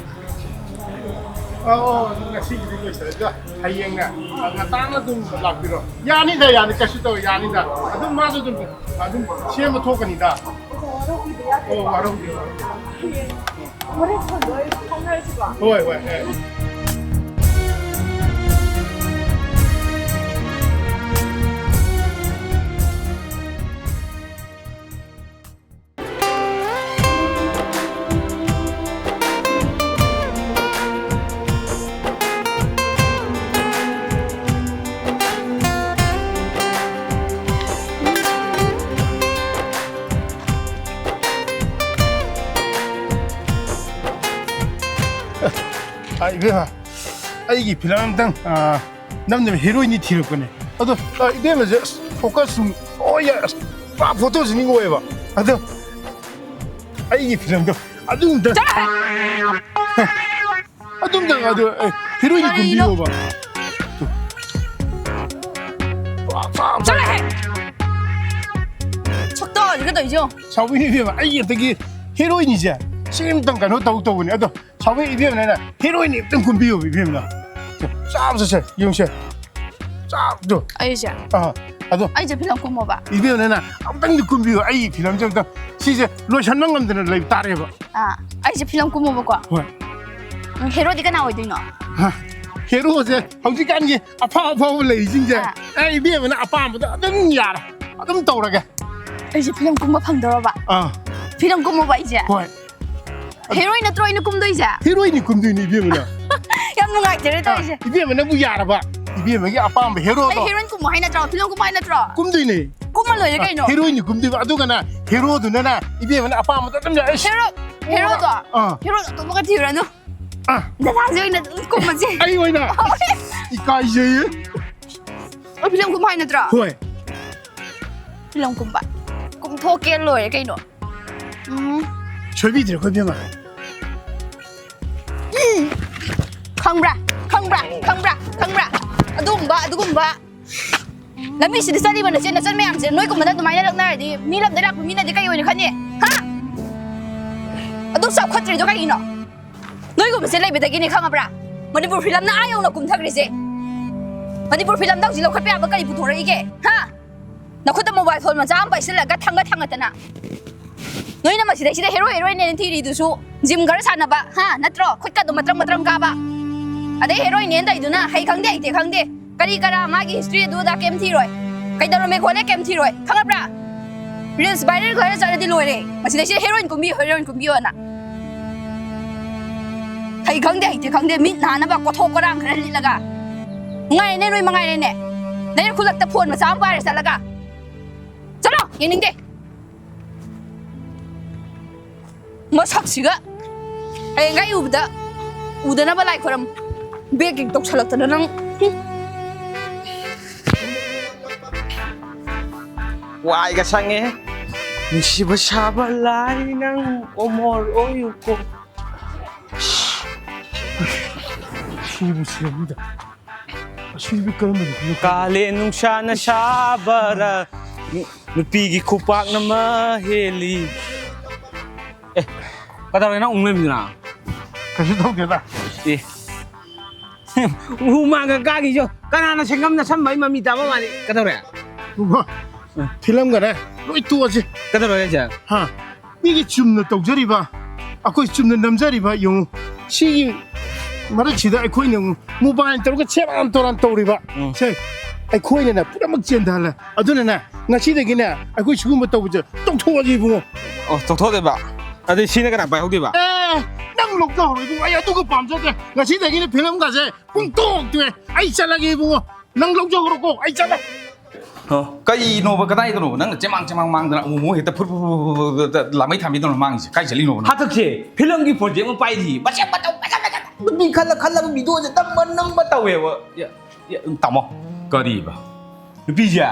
ꯑꯣ, ꯉꯁꯤꯒꯤꯗꯤ ꯂꯣꯏꯁꯤꯜꯂꯁꯤꯗ꯫ ꯍꯌꯦꯡꯅꯦ, ꯉꯟꯇꯥꯅ ꯑꯗꯨꯝ ꯂꯥꯛꯄꯤꯔꯣ꯫ ꯌꯥꯅꯤꯗ, ꯌꯥꯅꯤ, ꯀꯩꯁꯨ ꯇꯧꯔꯣꯏ, ꯌꯥꯅꯤꯗ꯫ ꯑꯗꯨꯝ ꯃꯥꯁꯨ ꯑꯗꯨꯝ, ꯑꯗꯨꯝ ꯁꯦꯝꯕ ꯊꯣꯛꯀꯅꯤꯗ꯫ ꯑꯣ, ꯋꯥꯔꯧꯕꯤꯕ ꯌꯥꯗꯦ꯫ ꯑꯣ, ꯋꯥꯔꯧꯕꯤꯕ꯫ ꯍꯣꯔꯦꯟ ꯐꯣꯟꯗ ꯑꯣꯏꯅ ꯐꯥꯎꯅꯔꯁꯤꯀꯣ꯫ ꯍꯣꯏ, ꯍꯣꯏ, ꯍꯣꯏ꯫ ꯑ, ꯏꯕꯦꯝꯃ, ꯑꯩꯒꯤ ꯐꯤꯂꯝ ꯑꯝꯇꯪ, ꯑ, ꯅꯝꯅꯕ ꯍꯦꯔꯣꯏꯟꯗꯤ ꯊꯤꯔꯛꯄꯅꯦ꯫ ꯑꯗꯣ, ꯑ, ꯏꯕꯦꯝꯃꯁꯦ, ꯑꯁ, ꯐꯣꯀꯁ ꯁꯨꯝ, ꯑꯣ, ꯌꯥꯏ, ꯑꯁ, ꯄꯨꯔꯥ ꯐꯣꯇꯣꯁꯤꯅꯤꯡ ꯑꯣꯏꯌꯦꯕ꯫ ꯑꯗꯣ, ꯑꯩꯒꯤ ꯐꯤꯂꯝꯗꯣ ꯑꯗꯨꯝꯇ, ꯆꯠꯂꯣꯍꯦ! ꯑꯗꯨꯝꯇꯪ, ꯑꯗꯣ, ꯑꯦ, ꯍꯦꯔꯣꯏꯟꯗꯤ ꯀꯔꯤꯅꯣ? ꯀꯨꯝꯕꯤꯌꯣꯕ꯫ ꯄꯨꯔꯥ, ꯄꯨꯔꯥ, ꯄꯨꯔꯥ꯫ ꯆꯠꯂꯣꯍꯦ! ꯁꯛꯇꯥꯁꯤꯒ ꯇꯧꯔꯤꯁꯦ ꯌꯦꯡꯉꯣ꯫ ꯁꯥꯎꯕꯤꯅꯨ ꯏꯕꯦꯝꯃ, ꯑꯩꯒꯤ ꯍꯟꯗꯛꯀꯤ ꯍꯦꯔꯣꯏꯟꯁꯦ ꯁꯤ ꯑꯝꯇꯪ ꯀꯩꯅꯣ ꯇꯧ ꯇꯧꯕꯅꯦ꯫ ꯑꯗꯣ ꯁꯥꯎꯕꯤ ꯏꯕꯦꯝꯃꯅ ꯍꯦꯔꯣꯏꯟ ꯑꯝꯇꯪ ꯀꯨꯝꯕꯤꯌꯣ ꯏꯕꯦꯝꯃꯅ꯫ ꯆꯥꯕ ꯆꯠꯁꯦ, ꯌꯦꯡꯉꯨꯁꯦ꯫ ꯆꯥꯕꯗꯣ꯫ ꯑꯩꯁꯦ? ꯑꯥ꯫ ꯑꯗꯣ ꯑꯩꯁꯦ ꯐꯤꯂꯝ ꯀꯨꯝꯃꯣꯕ? ꯏꯕꯦꯝꯃꯅ ꯑꯝꯇꯪꯗꯤ ꯀꯨꯝꯕꯤꯌꯨ, ꯑꯩ ꯐꯤꯂꯝꯁꯦ ꯑꯝꯇ, ꯁꯤꯁꯦ ꯂꯣꯏꯁꯟꯕ ꯉꯝꯗꯅ ꯂꯩꯕ ꯇꯥꯔꯦꯕ꯫ ꯑꯥ, ꯑꯩꯁꯦ ꯐꯤꯂꯝ ꯀꯨꯝꯃꯣꯕꯀꯣ? ꯍꯣꯏ꯫ ꯎꯝ, ꯍꯦꯔꯣꯗꯤ ꯀꯅꯥ ꯑꯣꯏꯗꯣꯏꯅꯣ? ꯍꯥ, ꯍꯦꯔꯣꯁꯦ ꯍꯧꯖꯤꯛꯀꯥꯟꯒꯤ ꯑꯐꯥꯎ ꯑꯐꯥꯎꯕ ꯂꯩꯔꯤꯁꯤꯡꯁꯦ, ꯑꯥ꯫ ꯑꯩ ꯏꯕꯦꯝꯃꯅ ꯑꯄꯥꯝꯕꯗꯣ ꯑꯗꯨꯝ ꯌꯥꯔꯦ, ꯑꯗꯨꯝ ꯇꯧꯔꯒꯦ꯫ ꯑꯩꯁꯦ ꯐꯤꯂꯝ ꯀꯨꯝꯕ ꯐꯪꯗꯧꯔꯕ? ꯑꯥ꯫ ꯐꯤꯂꯝ ꯀꯨꯝꯃꯣꯕ ꯑꯩꯁꯦ? ꯍꯣꯏ꯫ ꯍꯦꯔꯣꯏꯟ ꯅꯠꯇ꯭ꯔꯣ ꯑꯩꯅ ꯀꯨꯝꯗꯣꯏꯁꯦ? ꯍꯦꯔꯣꯏꯟꯅꯤ ꯀꯨꯝꯗꯣꯏꯅꯤ ꯏꯕꯦꯝꯃꯅ꯫ ꯌꯥꯝ ꯅꯨꯡꯉꯥꯏꯖꯔꯦ ꯇꯧꯔꯤꯁꯦ꯫ ꯏꯕꯦꯝꯃꯅꯕꯨ ꯌꯥꯔꯕ, ꯏꯕꯦꯝꯃꯒꯤ ꯑꯄꯥꯝꯕ ꯑꯩ ꯍꯦꯔꯣꯗꯣ꯫ ꯍꯦꯔꯣꯏꯟ ꯀꯨꯝꯃꯣ ꯍꯥꯏ ꯅꯠꯇ꯭ꯔꯣ? ꯐꯤꯂꯝ ꯀꯨꯝꯃꯣ ꯍꯥꯏ ꯅꯠꯇ꯭ꯔꯣ? ꯀꯨꯝꯗꯣꯏꯅꯦ꯫ ꯀꯨꯝꯃ ꯂꯣꯏꯔꯦ ꯀꯩꯅꯣ? ꯍꯦꯔꯣꯏꯟꯅꯤ ꯀꯨꯝꯗꯣꯏꯕ, ꯑꯗꯨꯒꯅ ꯍꯦꯔꯣꯗꯨꯅꯅ ꯏꯕꯦꯝꯃꯅ ꯑꯄꯥꯝꯕꯗꯣ ꯑꯗꯨꯝ ꯌꯥꯔꯦ꯫ ꯑꯩꯁ, ꯍꯦꯔꯣ, ꯍꯦꯔꯣꯗꯣ? ꯑꯥ꯫ ꯍꯦꯔꯣꯗꯣ ꯑꯇꯣꯞꯄꯒ ꯊꯤꯔꯨꯔꯅꯨ꯫ ꯑꯥ꯫ ꯗꯗꯥꯁꯦ ꯑꯣꯏꯅ ꯑꯗꯨꯝ ꯀꯨꯝꯃꯁꯦ꯫ ꯑꯩ ꯑꯣꯏꯅ? ꯏꯀꯥꯏꯖꯩꯌꯦ꯫ ꯑꯩ ꯐꯤꯂꯝ ꯀꯨꯝꯃꯣ ꯍꯥꯏ ꯅꯠꯇ꯭ꯔꯣ? ꯍꯣꯏ꯫ ꯐꯤꯂꯝ ꯀꯨꯝꯕ꯫ ꯀꯨꯝꯊꯣꯛꯀꯦ ꯂꯣꯏꯔꯦ ꯀꯩꯅꯣ꯫ ꯎꯝ꯫ ꯁꯣꯏꯕꯤꯗ꯭ꯔꯦꯀꯣ ꯏꯕꯦꯝꯃ꯫ ꯎꯝ꯫ ꯈꯪꯕ꯭ꯔꯥ? ꯈꯪꯕ꯭ꯔꯥ? ꯈꯪꯕ꯭ꯔꯥ? ꯈꯪꯕ꯭ꯔꯥ? ꯑꯗꯨꯒꯨꯝꯕ, ꯑꯗꯨꯒꯨꯝꯕ ꯂꯝꯕꯤꯁꯤꯗ ꯆꯠꯂꯤꯕ ꯅꯆꯦ ꯅꯆꯟ ꯃꯌꯥꯝꯁꯦ ꯅꯣꯏꯒꯨꯝꯕꯅ ꯑꯗꯨꯃꯥꯏꯅ ꯂꯛꯅꯔꯗꯤ ꯃꯤ ꯂꯝꯗ ꯂꯥꯛꯄ ꯃꯤꯅꯗꯤ ꯀꯩ ꯑꯣꯏꯅ ꯈꯟꯅꯤ? ꯍꯥ? ꯑꯗꯨ ꯆꯥꯎꯈꯠꯇ꯭ꯔꯤꯗꯣ ꯀꯩꯒꯤꯅꯣ? ꯅꯣꯏꯒꯨꯝꯕꯁꯦ ꯂꯩꯕꯗꯒꯤꯅꯦ ꯈꯪꯉꯕ꯭ꯔꯥ? ꯃꯅꯤꯄꯨꯔ ꯐꯤꯂꯝꯅ ꯑꯥ ꯌꯧꯅ ꯀꯨꯝꯊꯈ꯭ꯔꯤꯁꯦ꯫ ꯃꯅꯤꯄꯨꯔ ꯐꯤꯂꯝꯗ ꯍꯧꯖꯤꯛ ꯂꯧꯈꯠꯄ ꯌꯥꯕ ꯀꯔꯤ ꯄꯨꯊꯣꯔꯛꯏꯒꯦ? ꯍꯥ? ꯅꯈꯨꯠꯇ ꯃꯣꯕꯥꯏꯜ ꯐꯣꯟ ꯃꯆꯥ ꯑꯃ ꯄꯥꯏꯁꯤꯜꯂꯒ ꯊꯥꯡꯒꯠ ꯊꯥꯡꯒꯠꯇꯅ ꯅꯣꯏꯅ ꯃꯁꯤꯗꯩꯁꯤꯗ ꯍꯦꯔꯣ ꯍꯦꯔꯣꯏꯟꯅꯦꯅ ꯊꯤꯔꯤꯗꯨꯁꯨ ꯖꯤꯝ ꯈꯔ ꯁꯥꯟꯅꯕ, ꯍꯥ, ꯅꯠꯇ꯭ꯔꯣ? ꯈꯨꯠꯀꯗꯣ ꯃꯇ꯭ꯔꯪ ꯃꯇ꯭ꯔꯪ ꯀꯥꯕ꯫ ꯑꯗꯩ ꯍꯦꯔꯣꯏꯟꯅꯦꯅ ꯇꯧꯏꯗꯨꯅ ꯍꯩ ꯈꯪꯗꯦ ꯍꯩꯇꯦ ꯈꯪꯗꯦ, ꯀꯔꯤ ꯀꯔꯥ ꯃꯥꯒꯤ ꯍꯤꯁꯇ꯭ꯔꯤ ꯑꯗꯨ ꯑꯗꯥ ꯀꯩꯝ ꯊꯤꯔꯣꯏ꯫ ꯀꯩꯗꯧꯔꯝꯃꯦ ꯈꯣꯠꯂꯦ ꯀꯩꯝ ꯊꯤꯔꯣꯏ, ꯈꯪꯉꯕ꯭ꯔꯥ? ꯔꯤꯜꯁ ꯚꯥꯏꯔꯦꯜ ꯈꯔ ꯆꯠꯂꯗꯤ ꯂꯣꯏꯔꯦ꯫ ꯃꯁꯤꯗꯩꯁꯤꯗ ꯍꯦꯔꯣꯏꯟ ꯀꯨꯝꯕꯤꯌꯨ, ꯍꯦꯔꯣꯏꯟ ꯀꯨꯝꯕꯤꯌꯣꯅ꯫ ꯍꯩ ꯈꯪꯗꯦ ꯍꯩꯇꯦ ꯈꯪꯗꯦ, ꯃꯤꯠ ꯅꯥꯅꯕ ꯀꯣꯊꯣꯛ ꯀꯣꯔꯥꯡ ꯈꯔ ꯂꯤꯠꯂꯒ꯫ ꯅꯨꯡꯉꯥꯏꯔꯦꯅꯦ ꯅꯣꯏ ꯃꯉꯥꯏꯔꯦꯅꯦ꯫ ꯅꯌꯨꯝ ꯈꯨꯂꯛꯇ ꯐꯣꯟ ꯃꯆꯥ ꯑꯃ ꯄꯥꯏꯔ ꯆꯠꯂꯒ꯫ ꯆꯠꯂꯣ, ꯌꯦꯡꯅꯤꯡꯗꯦ꯫ ꯃꯁꯛꯁꯤꯒ ꯍꯌꯦꯡꯒꯩ ꯎꯕꯗ ꯎꯗꯅꯕ ꯂꯥꯏ ꯈꯣꯏꯔꯝ꯫ ꯕꯦꯛ ꯀꯩ ꯇꯧꯁꯜꯂꯛꯇꯅ ꯅꯪ꯫ ꯋꯥꯏꯒ ꯁꯪꯉꯦ꯫ ꯅꯨꯡꯁꯤꯕ ꯁꯥꯕ ꯂꯥꯏ ꯅꯪ ꯑꯣꯃꯣꯔ ꯑꯣꯏꯌꯨꯀꯣ꯫ ꯁꯤꯕꯨ ꯁꯤꯔꯝꯗ꯫ ꯑꯁꯤꯕꯨ ꯀꯔꯝꯕ ꯅꯨꯄꯤꯅꯣ? ꯀꯥꯂꯦꯟ ꯅꯨꯡꯁꯥꯅ ꯁꯥꯕꯔ, ꯅꯨꯄꯤꯒꯤ ꯈꯨꯄꯥꯛꯅ ꯃꯍꯦꯜꯂꯤ꯫ ꯑꯦ, ꯀꯩꯗꯧꯔꯦ ꯅꯪ ꯎꯪ ꯂꯩꯔꯝꯃꯤꯗꯨꯅ? ꯀꯩꯁꯨ ꯇꯧꯗꯦꯗ꯫ ꯑꯦ, ꯍꯨꯃꯥꯡꯒ ꯀꯥꯈꯤꯁꯨ ꯀꯅꯥꯅ ꯁꯦꯡꯉꯝꯅ ꯁꯝꯕ ꯑꯩ ꯃꯃꯤ ꯇꯥꯕ ꯃꯥꯜꯂꯤ꯫ ꯀꯩꯗꯧꯔꯦ? ꯎꯕ? ꯐꯤꯂꯝꯒꯅꯦ ꯂꯣꯏ ꯇꯣꯛꯑꯁꯤ꯫ ꯀꯩꯗꯧꯔꯒꯦ ꯍꯥꯏꯁꯦ? ꯍꯥ? ꯃꯤꯒꯤ ꯆꯨꯝꯅ ꯇꯧꯖꯔꯤꯕ, ꯑꯩꯈꯣꯏ ꯆꯨꯝꯅ ꯅꯝꯖꯔꯤꯕ ꯌꯦꯡꯉꯨ꯫ ꯁꯤꯒꯤ ꯃꯔꯛꯁꯤꯗ ꯑꯩꯈꯣꯏꯅ ꯑꯃꯨꯛ ꯃꯣꯕꯥꯏꯜ ꯇꯧꯔꯒ ꯁꯦꯔꯥꯟ ꯇꯨꯔꯥꯟ ꯇꯧꯔꯤꯕ꯫ ꯎꯝ꯫ ꯁꯦ, ꯑꯩꯈꯣꯏꯅꯅꯦ ꯄꯨꯝꯅꯃꯛ ꯆꯦꯟꯊꯍꯜꯂꯦ꯫ ꯑꯗꯨꯅꯅꯦ, ꯉꯁꯤꯗꯒꯤꯅꯦ ꯑꯩꯈꯣꯏ ꯁꯤꯒꯨꯝꯕ ꯇꯧꯕꯁꯦ ꯇꯣꯛꯊꯣꯛꯑꯁꯤ ꯏꯕꯨꯡꯉꯣ꯫ ꯑꯣ, ꯇꯣꯛꯊꯣꯛꯑꯗꯣꯏꯕ? ꯑꯗꯨꯗꯤ ꯁꯤꯅ ꯀꯅꯥ ꯄꯥꯏꯍꯧꯗꯣꯏꯕ? ꯑꯦ, ꯅꯪ ꯂꯧꯖꯍꯧꯔꯣ ꯏꯕꯨꯡꯉꯣ, ꯑꯩ ꯑꯗꯨꯒ ꯄꯥꯝꯖꯗ꯭ꯔꯦ꯫ ꯉꯁꯤꯗꯒꯤꯅꯦ ꯐꯤꯂꯝꯒꯁꯦ ꯄꯨꯡꯇꯣꯛ ꯇꯣꯛꯑꯦ꯫ ꯑꯩ ꯆꯠꯂꯒꯦ ꯏꯕꯨꯡꯉꯣ, ꯅꯪ ꯂꯧꯖꯍꯧꯔꯣꯀꯣ, ꯑꯩ ꯆꯠꯂꯦ꯫ ꯑꯣ, ꯀꯩꯅꯣꯕ, ꯀꯗꯥꯏꯗꯅꯣꯕ ꯅꯪꯅ ꯆꯦꯃꯥꯡ ꯆꯦꯃꯥꯡ ꯃꯥꯡꯗꯅ ꯑꯃꯨꯛ ꯑꯃꯨꯛ ꯍꯦꯛꯇ ꯐꯨꯔ ꯐꯨꯔ ꯐꯨꯔ ꯐꯨꯔ ꯐꯨꯔ ꯐꯨꯔ ꯂꯥꯃꯩ ꯊꯥꯟꯕꯤꯗꯧꯅ ꯃꯥꯡꯉꯤꯁꯦ? ꯀꯥꯏ ꯆꯠꯂꯤꯅꯣꯕ ꯅꯪ? ꯍꯟꯗꯛꯁꯦ ꯐꯤꯂꯝꯒꯤ ꯄ꯭ꯔꯣꯖꯦꯛ ꯑꯃ ꯄꯥꯏꯔꯤ, ꯃꯆꯦꯠ ꯃꯆꯧ ꯃꯆꯦꯠ ꯃꯆꯦꯠ ꯅꯨꯄꯤ ꯈꯜꯂ ꯈꯜꯂꯒ ꯚꯤꯗꯤꯑꯣꯁꯦ ꯅꯝꯕ ꯅꯝꯕ ꯇꯧꯋꯦꯕ꯫ ꯌꯥ, ꯌꯥ, ꯇꯥꯃꯣ꯫ ꯀꯔꯤꯕ? ꯅꯨꯄꯤꯁꯦ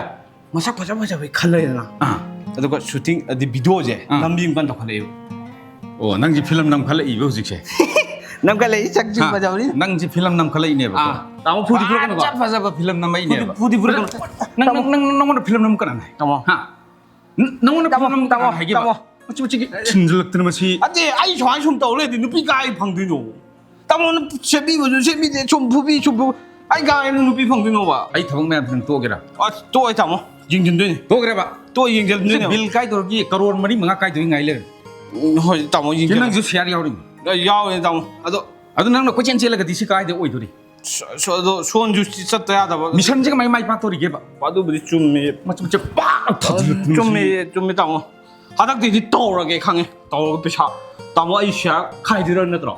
ꯃꯁꯛ ꯐꯖ ꯐꯖꯕꯩ ꯈꯜꯂꯦꯗꯅ꯫ ꯑꯥ꯫ ꯑꯗꯨꯒ ꯁꯨꯇꯤꯡ ꯑꯗꯤ ꯚꯤꯗꯤꯑꯣꯁꯦ ꯑꯥ꯫ ꯅꯝꯕꯤ ꯑꯃ ꯀꯟꯅ ꯇꯧꯈꯠꯂꯛꯑꯦꯕ꯫ ꯑꯣ, ꯅꯪꯁꯦ ꯐꯤꯂꯝ ꯅꯝꯈꯠꯂꯛꯏꯕ ꯍꯧꯖꯤꯛꯁꯦ? ꯅꯝꯈꯠꯂꯛꯏ, ꯁꯛꯁꯨ ꯍꯥ? ꯐꯖꯕꯅꯤ꯫ ꯅꯪꯁꯦ ꯐꯤꯂꯝ ꯅꯝꯈꯠꯂꯛꯏꯅꯦꯕꯀꯣ? ꯑꯥ, ꯇꯥꯃꯣ, ꯐꯨꯗꯤ ꯐꯨꯔꯛꯀꯅꯨꯀꯣ꯫ ꯐꯖ ꯐꯖꯕ ꯐꯤꯂꯝ ꯅꯝꯃꯛꯏꯅꯦꯕ꯫ ꯐꯨꯗꯤ, ꯐꯨꯗꯤ ꯐꯨꯔꯛꯀꯅꯨ꯫ ꯅꯪ, ꯇꯥꯃꯣ꯫ ꯅꯪ, ꯅꯪ, ꯅꯪꯉꯣꯟꯗ ꯐꯤꯂꯝ ꯅꯝ ꯀꯅꯥꯅ ꯍꯥꯏ? ꯇꯥꯃꯣ꯫ ꯍꯥ? ꯅ-, ꯅꯉꯣꯟꯗ ꯇꯥꯃꯣ, ꯐꯤꯂꯝ ꯅꯝ ꯇꯥꯃꯣ, ꯀꯅꯥꯅ ꯍꯥꯏꯒꯦꯕ? ꯇꯥꯃꯣ꯫ ꯃꯆꯤ ꯃꯆꯤꯒꯤ ꯊꯤꯟꯖꯤꯜꯂꯛꯇꯅ ꯃꯁꯤ꯫ ꯑꯗꯦ, ꯑꯩ ꯁꯨꯃꯥꯏꯅ ꯁꯨꯝ ꯇꯧ ꯂꯩꯔꯗꯤ ꯅꯨꯄꯤ ꯀꯥꯏ ꯐꯪꯗꯣꯏꯅꯣ? ꯇꯥꯃꯣꯅ ꯁꯦꯝꯕꯤꯕꯁꯨ ꯁꯦꯝꯕꯤꯗꯦ, ꯁꯨꯝ ꯐꯨꯕꯤ, ꯁꯨꯝ ꯐꯨ-, ꯑꯩ ꯀꯥꯏꯗ ꯅꯨꯄꯤ ꯐꯪꯗꯣꯏꯅꯣꯕ? ꯑꯩ ꯊꯕꯛ ꯃꯌꯥꯝꯁꯤ ꯅꯪ ꯇꯣꯛꯑꯒꯦꯔꯥ? ꯑꯁ, ꯇꯣꯛꯑꯣꯏ ꯇꯥꯃꯣ, ꯌꯦꯡꯁꯤꯟꯗꯣꯏꯅꯤ꯫ ꯇꯣꯛꯈ꯭ꯔꯦꯕ? ꯇꯣꯛꯑꯣꯏ, ꯌꯦꯡꯁꯤꯟꯗꯣꯏꯅꯦꯕ꯫ ꯕꯤꯜ ꯀꯥꯏꯗꯧꯔꯒꯤ ꯀꯔꯣꯔ ꯃꯔꯤ ꯃꯉꯥ ꯀꯥꯏꯗꯧꯒꯤ ꯉꯥꯏ ꯂꯩꯔꯦ꯫ ꯎꯝ, ꯍꯣꯏ ꯇꯥꯃꯣ, ꯁꯤ ꯌꯦꯡꯁꯤꯜꯂꯣ꯫ ꯅꯪꯁꯨ ꯁꯤꯌꯥꯔ ꯌꯥꯎꯔꯤꯅꯤ꯫ ꯑ, ꯌꯥꯎꯋꯦ ꯇꯥꯃꯣ꯫ ꯑꯗꯣ ꯑꯗꯨ ꯅꯪꯅ ꯀꯣꯏꯆꯦꯟ ꯆꯦꯜꯂꯒꯗꯤ ꯁꯤ ꯀꯥꯏꯗ ꯑꯣꯏꯗꯣꯔꯤ? ꯁꯣ-, ꯁꯣ-, ꯑꯗꯣ ꯁꯣꯟꯁꯨ ꯆꯠꯇ ꯌꯥꯗꯕ꯫ ꯃꯤꯁꯟꯁꯦ ꯀꯃꯥꯏ ꯃꯥꯏ ꯄꯥꯛꯇꯧꯔꯤꯒꯦꯕ? ꯑꯗꯨꯕꯨꯗꯤ ꯆꯨꯝꯃꯦ꯫ ꯃꯆꯨꯝꯁꯦ ꯄꯥꯛ ꯊꯥꯖꯤꯜꯂꯛꯇꯅ ꯆꯨꯝꯃꯦ, ꯁꯤ꯫ ꯆꯨꯝꯃꯦ ꯇꯥꯃꯣ꯫ ꯍꯟꯗꯛꯇꯩꯗꯤ ꯇꯧꯔꯒꯦ ꯈꯪꯉꯦ꯫ ꯇꯧꯔꯒ ꯄꯩꯁꯥ, ꯇꯥꯃꯣ, ꯑꯩ ꯁꯤꯌꯥꯔ ꯈꯥꯏꯗꯣꯏꯔꯣ ꯅꯠꯇ꯭ꯔꯣ?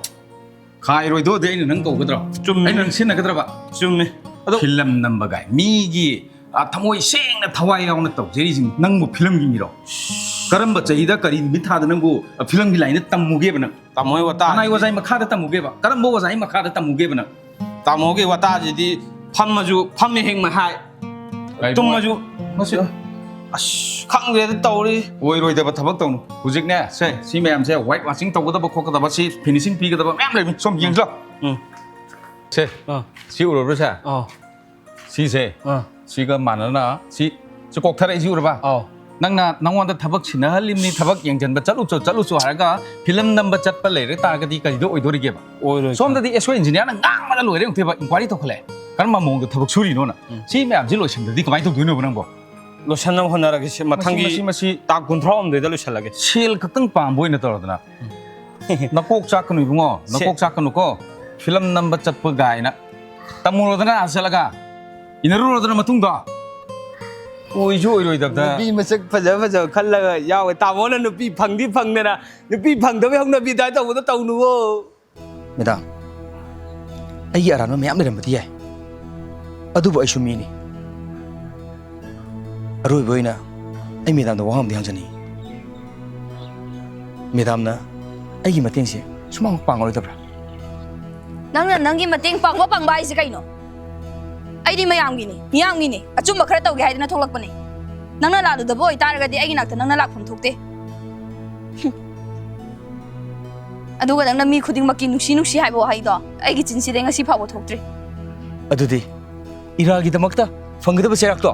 ꯈꯥꯏꯔꯣꯏꯗꯣꯗꯤ ꯑꯩꯅ ꯅꯪ ꯀꯧꯒꯗ꯭ꯔꯣ? ꯆꯨꯝꯃꯦ꯫ ꯑꯩꯅ ꯅꯪ ꯁꯤꯟꯅꯒꯗ꯭ꯔꯕ? ꯆꯨꯝꯃꯦ꯫ ꯑꯗꯣ ꯐꯤꯂꯝ ꯅꯝꯕ ꯀꯥꯏ, ꯃꯤꯒꯤ, ꯑ, ꯊꯃꯣꯏ ꯁꯦꯡꯅ ꯊꯋꯥꯏ ꯌꯥꯎꯅ ꯇꯧꯖꯔꯤꯁꯤꯡ, ꯅꯪꯕꯨ ꯐꯤꯂꯝꯒꯤ ꯃꯤꯔꯣ? ꯀꯔꯝꯕ ꯆꯍꯤꯗ ꯀꯔꯤ ꯅꯨꯃꯤꯠ ꯊꯥꯗ ꯅꯪꯕꯨ, ꯑ, ꯐꯤꯂꯝꯒꯤ ꯂꯥꯏꯟꯗ ꯇꯝꯃꯨꯒꯦꯕ ꯅꯪ? ꯇꯥꯃꯣ ꯍꯣꯏ ꯋꯥꯇꯥ ꯀꯅꯥꯏ ꯍꯥꯏꯗꯤ ꯑꯣꯖꯥꯒꯤ ꯃꯈꯥꯗ ꯇꯝꯃꯨꯒꯦꯕ? ꯀꯔꯝꯕ ꯑꯣꯖꯥꯒꯤ ꯃꯈꯥꯗ ꯇꯝꯃꯨꯒꯦꯕ ꯅꯪ? ꯇꯥꯃꯣꯒꯤ ꯋꯥꯇꯥꯁꯤꯗꯤ ꯐꯝꯃꯁꯨ ꯐꯝꯃꯦ ꯍꯦꯛ ꯃꯍꯥꯏ, ꯀꯩꯅꯣ? ꯇꯨꯝꯃꯁꯨ꯫ ꯃꯁꯤ ꯑꯁ, ꯈꯪꯗ꯭ꯔꯦꯗ ꯇꯧꯔꯤ꯫ ꯑꯣꯏꯔꯣꯏꯗꯕ ꯊꯕꯛ ꯇꯧꯅꯨ꯫ ꯍꯧꯖꯤꯛꯅꯦ, ꯁꯦ, ꯁꯤ ꯃꯌꯥꯝꯁꯦ ꯋꯥꯏꯠ ꯋꯥꯁꯤꯡ ꯇꯧꯒꯗꯕ ꯈꯣꯠꯀꯗꯕ, ꯁꯤ ꯐꯤꯅꯤꯁꯤꯡ ꯄꯤꯒꯗꯕ ꯃꯌꯥꯝ ꯂꯩꯕꯅꯤ꯫ ꯁꯣꯝ ꯌꯦꯡꯁꯤꯂꯣ꯫ ꯎꯝ꯫ ꯁꯦ, ꯑꯥ꯫ ꯁꯤ ꯎꯔꯕ꯭ꯔꯣ ꯁꯦ? ꯑꯥ꯫ ꯁꯤꯁꯦ, ꯑꯥ꯫ ꯁꯤꯒ ꯃꯥꯟꯅꯅ ꯁꯤ, ꯁꯤ ꯀꯣꯛꯊꯔꯛꯏꯁꯤ ꯎꯔꯕ? ꯑꯥꯎ꯫ ꯅꯪꯅ ꯅꯪꯉꯣꯟꯗ ꯊꯕꯛ ꯁꯤꯟꯅꯍꯜꯂꯤꯕꯅꯤ, ꯊꯕꯛ ꯌꯦꯡꯁꯤꯟꯕ ꯆꯠꯂꯨ ꯆꯣ-, ꯆꯠꯂꯨ ꯆꯣ ꯍꯥꯏꯔꯒ ꯐꯤꯂꯝ ꯅꯝꯕ ꯆꯠꯄ ꯂꯩꯔ ꯇꯥꯔꯒꯗꯤ ꯀꯔꯤꯗ ꯑꯣꯏꯗꯣꯔꯤꯒꯦꯕ? ꯑꯣꯏꯔꯣꯏ꯫ ꯁꯣꯝꯗꯗꯤ ꯑꯦꯁ ꯑꯣ ꯏꯟꯖꯤꯅꯤꯌꯥꯔꯅ ꯉꯥꯡꯕꯗ ꯂꯣꯏꯔꯦ ꯑꯃꯨꯛꯇꯣꯏꯕ, ꯏꯟꯀ꯭ꯋꯥꯏꯔꯤ ꯇꯧꯈꯠꯂꯛꯑꯦ꯫ ꯀꯔꯝꯕ ꯃꯑꯣꯡꯗ ꯊꯕꯛ ꯁꯨꯔꯤꯅꯣꯅ? ꯎꯝ꯫ ꯁꯤ ꯃꯌꯥꯝꯁꯤ ꯂꯣꯏꯁꯤꯟꯗ꯭ꯔꯗꯤ ꯀꯃꯥꯏꯅ ꯇꯧꯗꯣꯏꯅꯣꯕ ꯅꯪꯕꯣ? ꯂꯣꯏꯁꯟꯅꯕ ꯍꯣꯠꯅꯔꯒꯦ꯫ ꯁꯤ ꯃꯊꯪꯒꯤ ꯃꯁꯤ, ꯃꯁꯤ, ꯃꯁꯤ ꯇꯥꯡ ꯀꯨꯟꯊ꯭ꯔꯥ ꯍꯨꯝꯗꯣꯏꯗ ꯂꯣꯏꯁꯜꯂꯒꯦ꯫ ꯁꯦꯜ ꯈꯛꯇꯪ ꯄꯥꯝꯕ ꯑꯣꯏꯅ ꯇꯧꯔꯗꯅ꯫ ꯅꯀꯣꯛ ꯆꯥꯛꯀꯅꯨ ꯏꯕꯨꯡꯉꯣ, ꯁꯦ- ꯅꯀꯣꯛ ꯆꯥꯛꯀꯅꯨꯀꯣ꯫ ꯐꯤꯂꯝ ꯅꯝꯕ ꯆꯠꯄ ꯒꯥꯏꯅ ꯇꯝꯃꯨꯔꯣꯗꯅ ꯑꯥ ꯆꯠꯂꯒ꯫ ꯏꯟꯅꯔꯨꯔꯣꯗꯅ ꯃꯇꯨꯡꯗꯣ꯫ ꯑꯣꯏꯁꯨ ꯑꯣꯏꯔꯣꯏꯗꯕꯗ꯫ ꯅꯨꯄꯤ ꯃꯁꯛ ꯐꯖ ꯐꯖꯕ ꯈꯜꯂꯒ ꯌꯥꯎꯋꯦ꯫ ꯇꯥꯃꯣꯅ ꯅꯨꯄꯤ ꯐꯪꯗꯤ ꯐꯪꯗꯅ, ꯅꯨꯄꯤ ꯐꯪꯗꯕꯩ ꯍꯧꯅꯕꯤ ꯑꯗꯨꯃꯥꯏꯅ ꯇꯧꯕꯗꯣ ꯇꯧꯅꯨꯋꯣ꯫ ꯃꯦꯗꯥꯝ, ꯑꯩꯒꯤ ꯑꯔꯥꯟꯕ ꯃꯌꯥꯝ ꯂꯩꯔꯝꯕꯗꯤ ꯌꯥꯏ, ꯑꯗꯨꯕꯨ ꯑꯩꯁꯨ ꯃꯤꯅꯤ꯫ ꯑꯔꯣꯏꯕ ꯑꯣꯏꯅ ꯑꯩ ꯃꯦꯗꯥꯝꯗ ꯋꯥꯍꯪ ꯑꯃꯗꯤ ꯍꯪꯖꯅꯤꯡꯏ꯫ ꯃꯦꯗꯥꯝꯅ ꯑꯩꯒꯤ ꯃꯇꯦꯡꯁꯦ ꯁꯨꯃꯥꯡ ꯄꯥꯡꯉꯔꯣꯏꯗꯕ꯭ꯔꯥ? ꯅꯪꯅ ꯅꯪꯒꯤ ꯃꯇꯦꯡ ꯄꯥꯡꯕ ꯄꯥꯡꯕ ꯍꯥꯏꯁꯦ ꯀꯩꯅꯣ? ꯑꯩꯗꯤ ꯃꯌꯥꯝꯒꯤꯅꯤ, ꯃꯤꯌꯥꯝꯒꯤꯅꯤ, ꯑꯆꯨꯝꯕ ꯈꯔ ꯇꯧꯒꯦ ꯍꯥꯏꯗꯅ ꯊꯣꯛꯂꯛꯄꯅꯦ꯫ ꯅꯪꯅ ꯂꯥꯜꯂꯨꯗꯕ ꯑꯣꯏꯇꯥꯔꯒꯗꯤ ꯑꯩꯒꯤ ꯅꯥꯛꯇ ꯅꯪꯅ ꯂꯥꯛꯐꯝ ꯊꯣꯛꯇꯦ꯫ ꯑꯗꯨꯒ ꯅꯪꯅ ꯃꯤ ꯈꯨꯗꯤꯡꯃꯛꯀꯤ ꯅꯨꯡꯁꯤ ꯅꯨꯡꯁꯤ ꯍꯥꯏꯕ ꯋꯥꯍꯩꯗꯣ ꯑꯩꯒꯤ ꯆꯤꯟꯁꯤꯗꯩ ꯉꯁꯤ ꯐꯥꯎꯕ ꯊꯣꯛꯇ꯭ꯔꯤ꯫ ꯑꯗꯨꯗꯤ ꯏꯔꯥꯒꯤꯗꯃꯛꯇ ꯐꯪꯒꯗꯕ ꯆꯩꯔꯥꯛꯇꯣ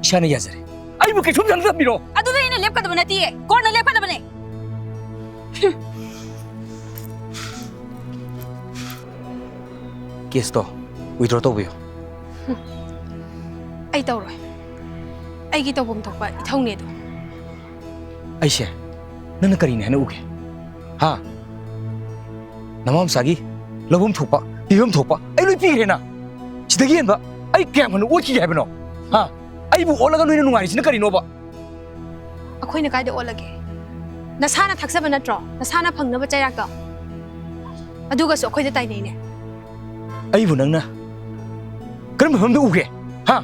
ꯏꯁꯥꯅ ꯌꯥꯖꯔꯦ꯫ ꯑꯩꯕꯨ ꯀꯩꯁꯨꯝ ꯈꯟꯖꯟꯕꯤꯔꯣ꯫ ꯑꯗꯨꯗ ꯑꯩꯅ ꯂꯦꯞꯀꯗꯕ ꯅꯠꯇꯤꯌꯦ, ꯀꯣꯔꯠꯅ ꯂꯦꯞꯀꯗꯕꯅꯦ꯫ ꯀꯦꯁꯇꯣ ꯋꯤꯗ꯭ꯔꯣ ꯇꯧꯕꯤꯌꯨ꯫ ꯑꯩ ꯇꯧꯔꯣꯏ꯫ ꯑꯩꯒꯤ ꯇꯧꯐꯝ ꯊꯣꯛꯄ ꯏꯊꯧꯅꯦ ꯑꯗꯣ꯫ ꯑꯩꯁꯦ ꯅꯪꯅ ꯀꯔꯤꯅꯦ ꯍꯥꯏꯅ ꯎꯒꯦ? ꯍꯥ? ꯅꯃꯥ ꯃꯆꯥꯒꯤ ꯂꯧꯐꯝ ꯊꯣꯛꯄ, ꯄꯤꯐꯝ ꯊꯣꯛꯄ ꯑꯩ ꯂꯣꯏ ꯄꯤꯈ꯭ꯔꯦꯅ꯫ ꯁꯤꯗꯒꯤ ꯍꯦꯟꯕ ꯑꯩ ꯀꯌꯥꯝ ꯍꯦꯟꯅ ꯑꯣꯠꯈꯤꯒꯦ ꯍꯥꯏꯕꯅꯣ? ꯍꯥ? ꯑꯩꯕꯨ ꯑꯣꯠꯂꯒ ꯅꯣꯏꯅ ꯅꯨꯡꯉꯥꯏꯔꯤꯁꯤꯅ ꯀꯔꯤꯅꯣꯕ? ꯑꯩꯈꯣꯏꯅ ꯀꯥꯏꯗ ꯑꯣꯠꯂꯒꯦ? ꯅꯁꯥꯅ ꯊꯛꯆꯕ ꯅꯠꯇ꯭ꯔꯣ? ꯅꯁꯥꯅ ꯐꯪꯅꯕ ꯆꯩꯔꯥꯛꯇꯣ꯫ ꯑꯗꯨꯒꯁꯨ ꯑꯩꯈꯣꯏꯗ ꯇꯥꯏꯅꯩꯅꯦ꯫ ꯑꯩꯕꯨ ꯅꯪꯅ ꯀꯔꯝꯕ ꯐꯤꯕꯝꯗ ꯎꯒꯦ? ꯍꯥ?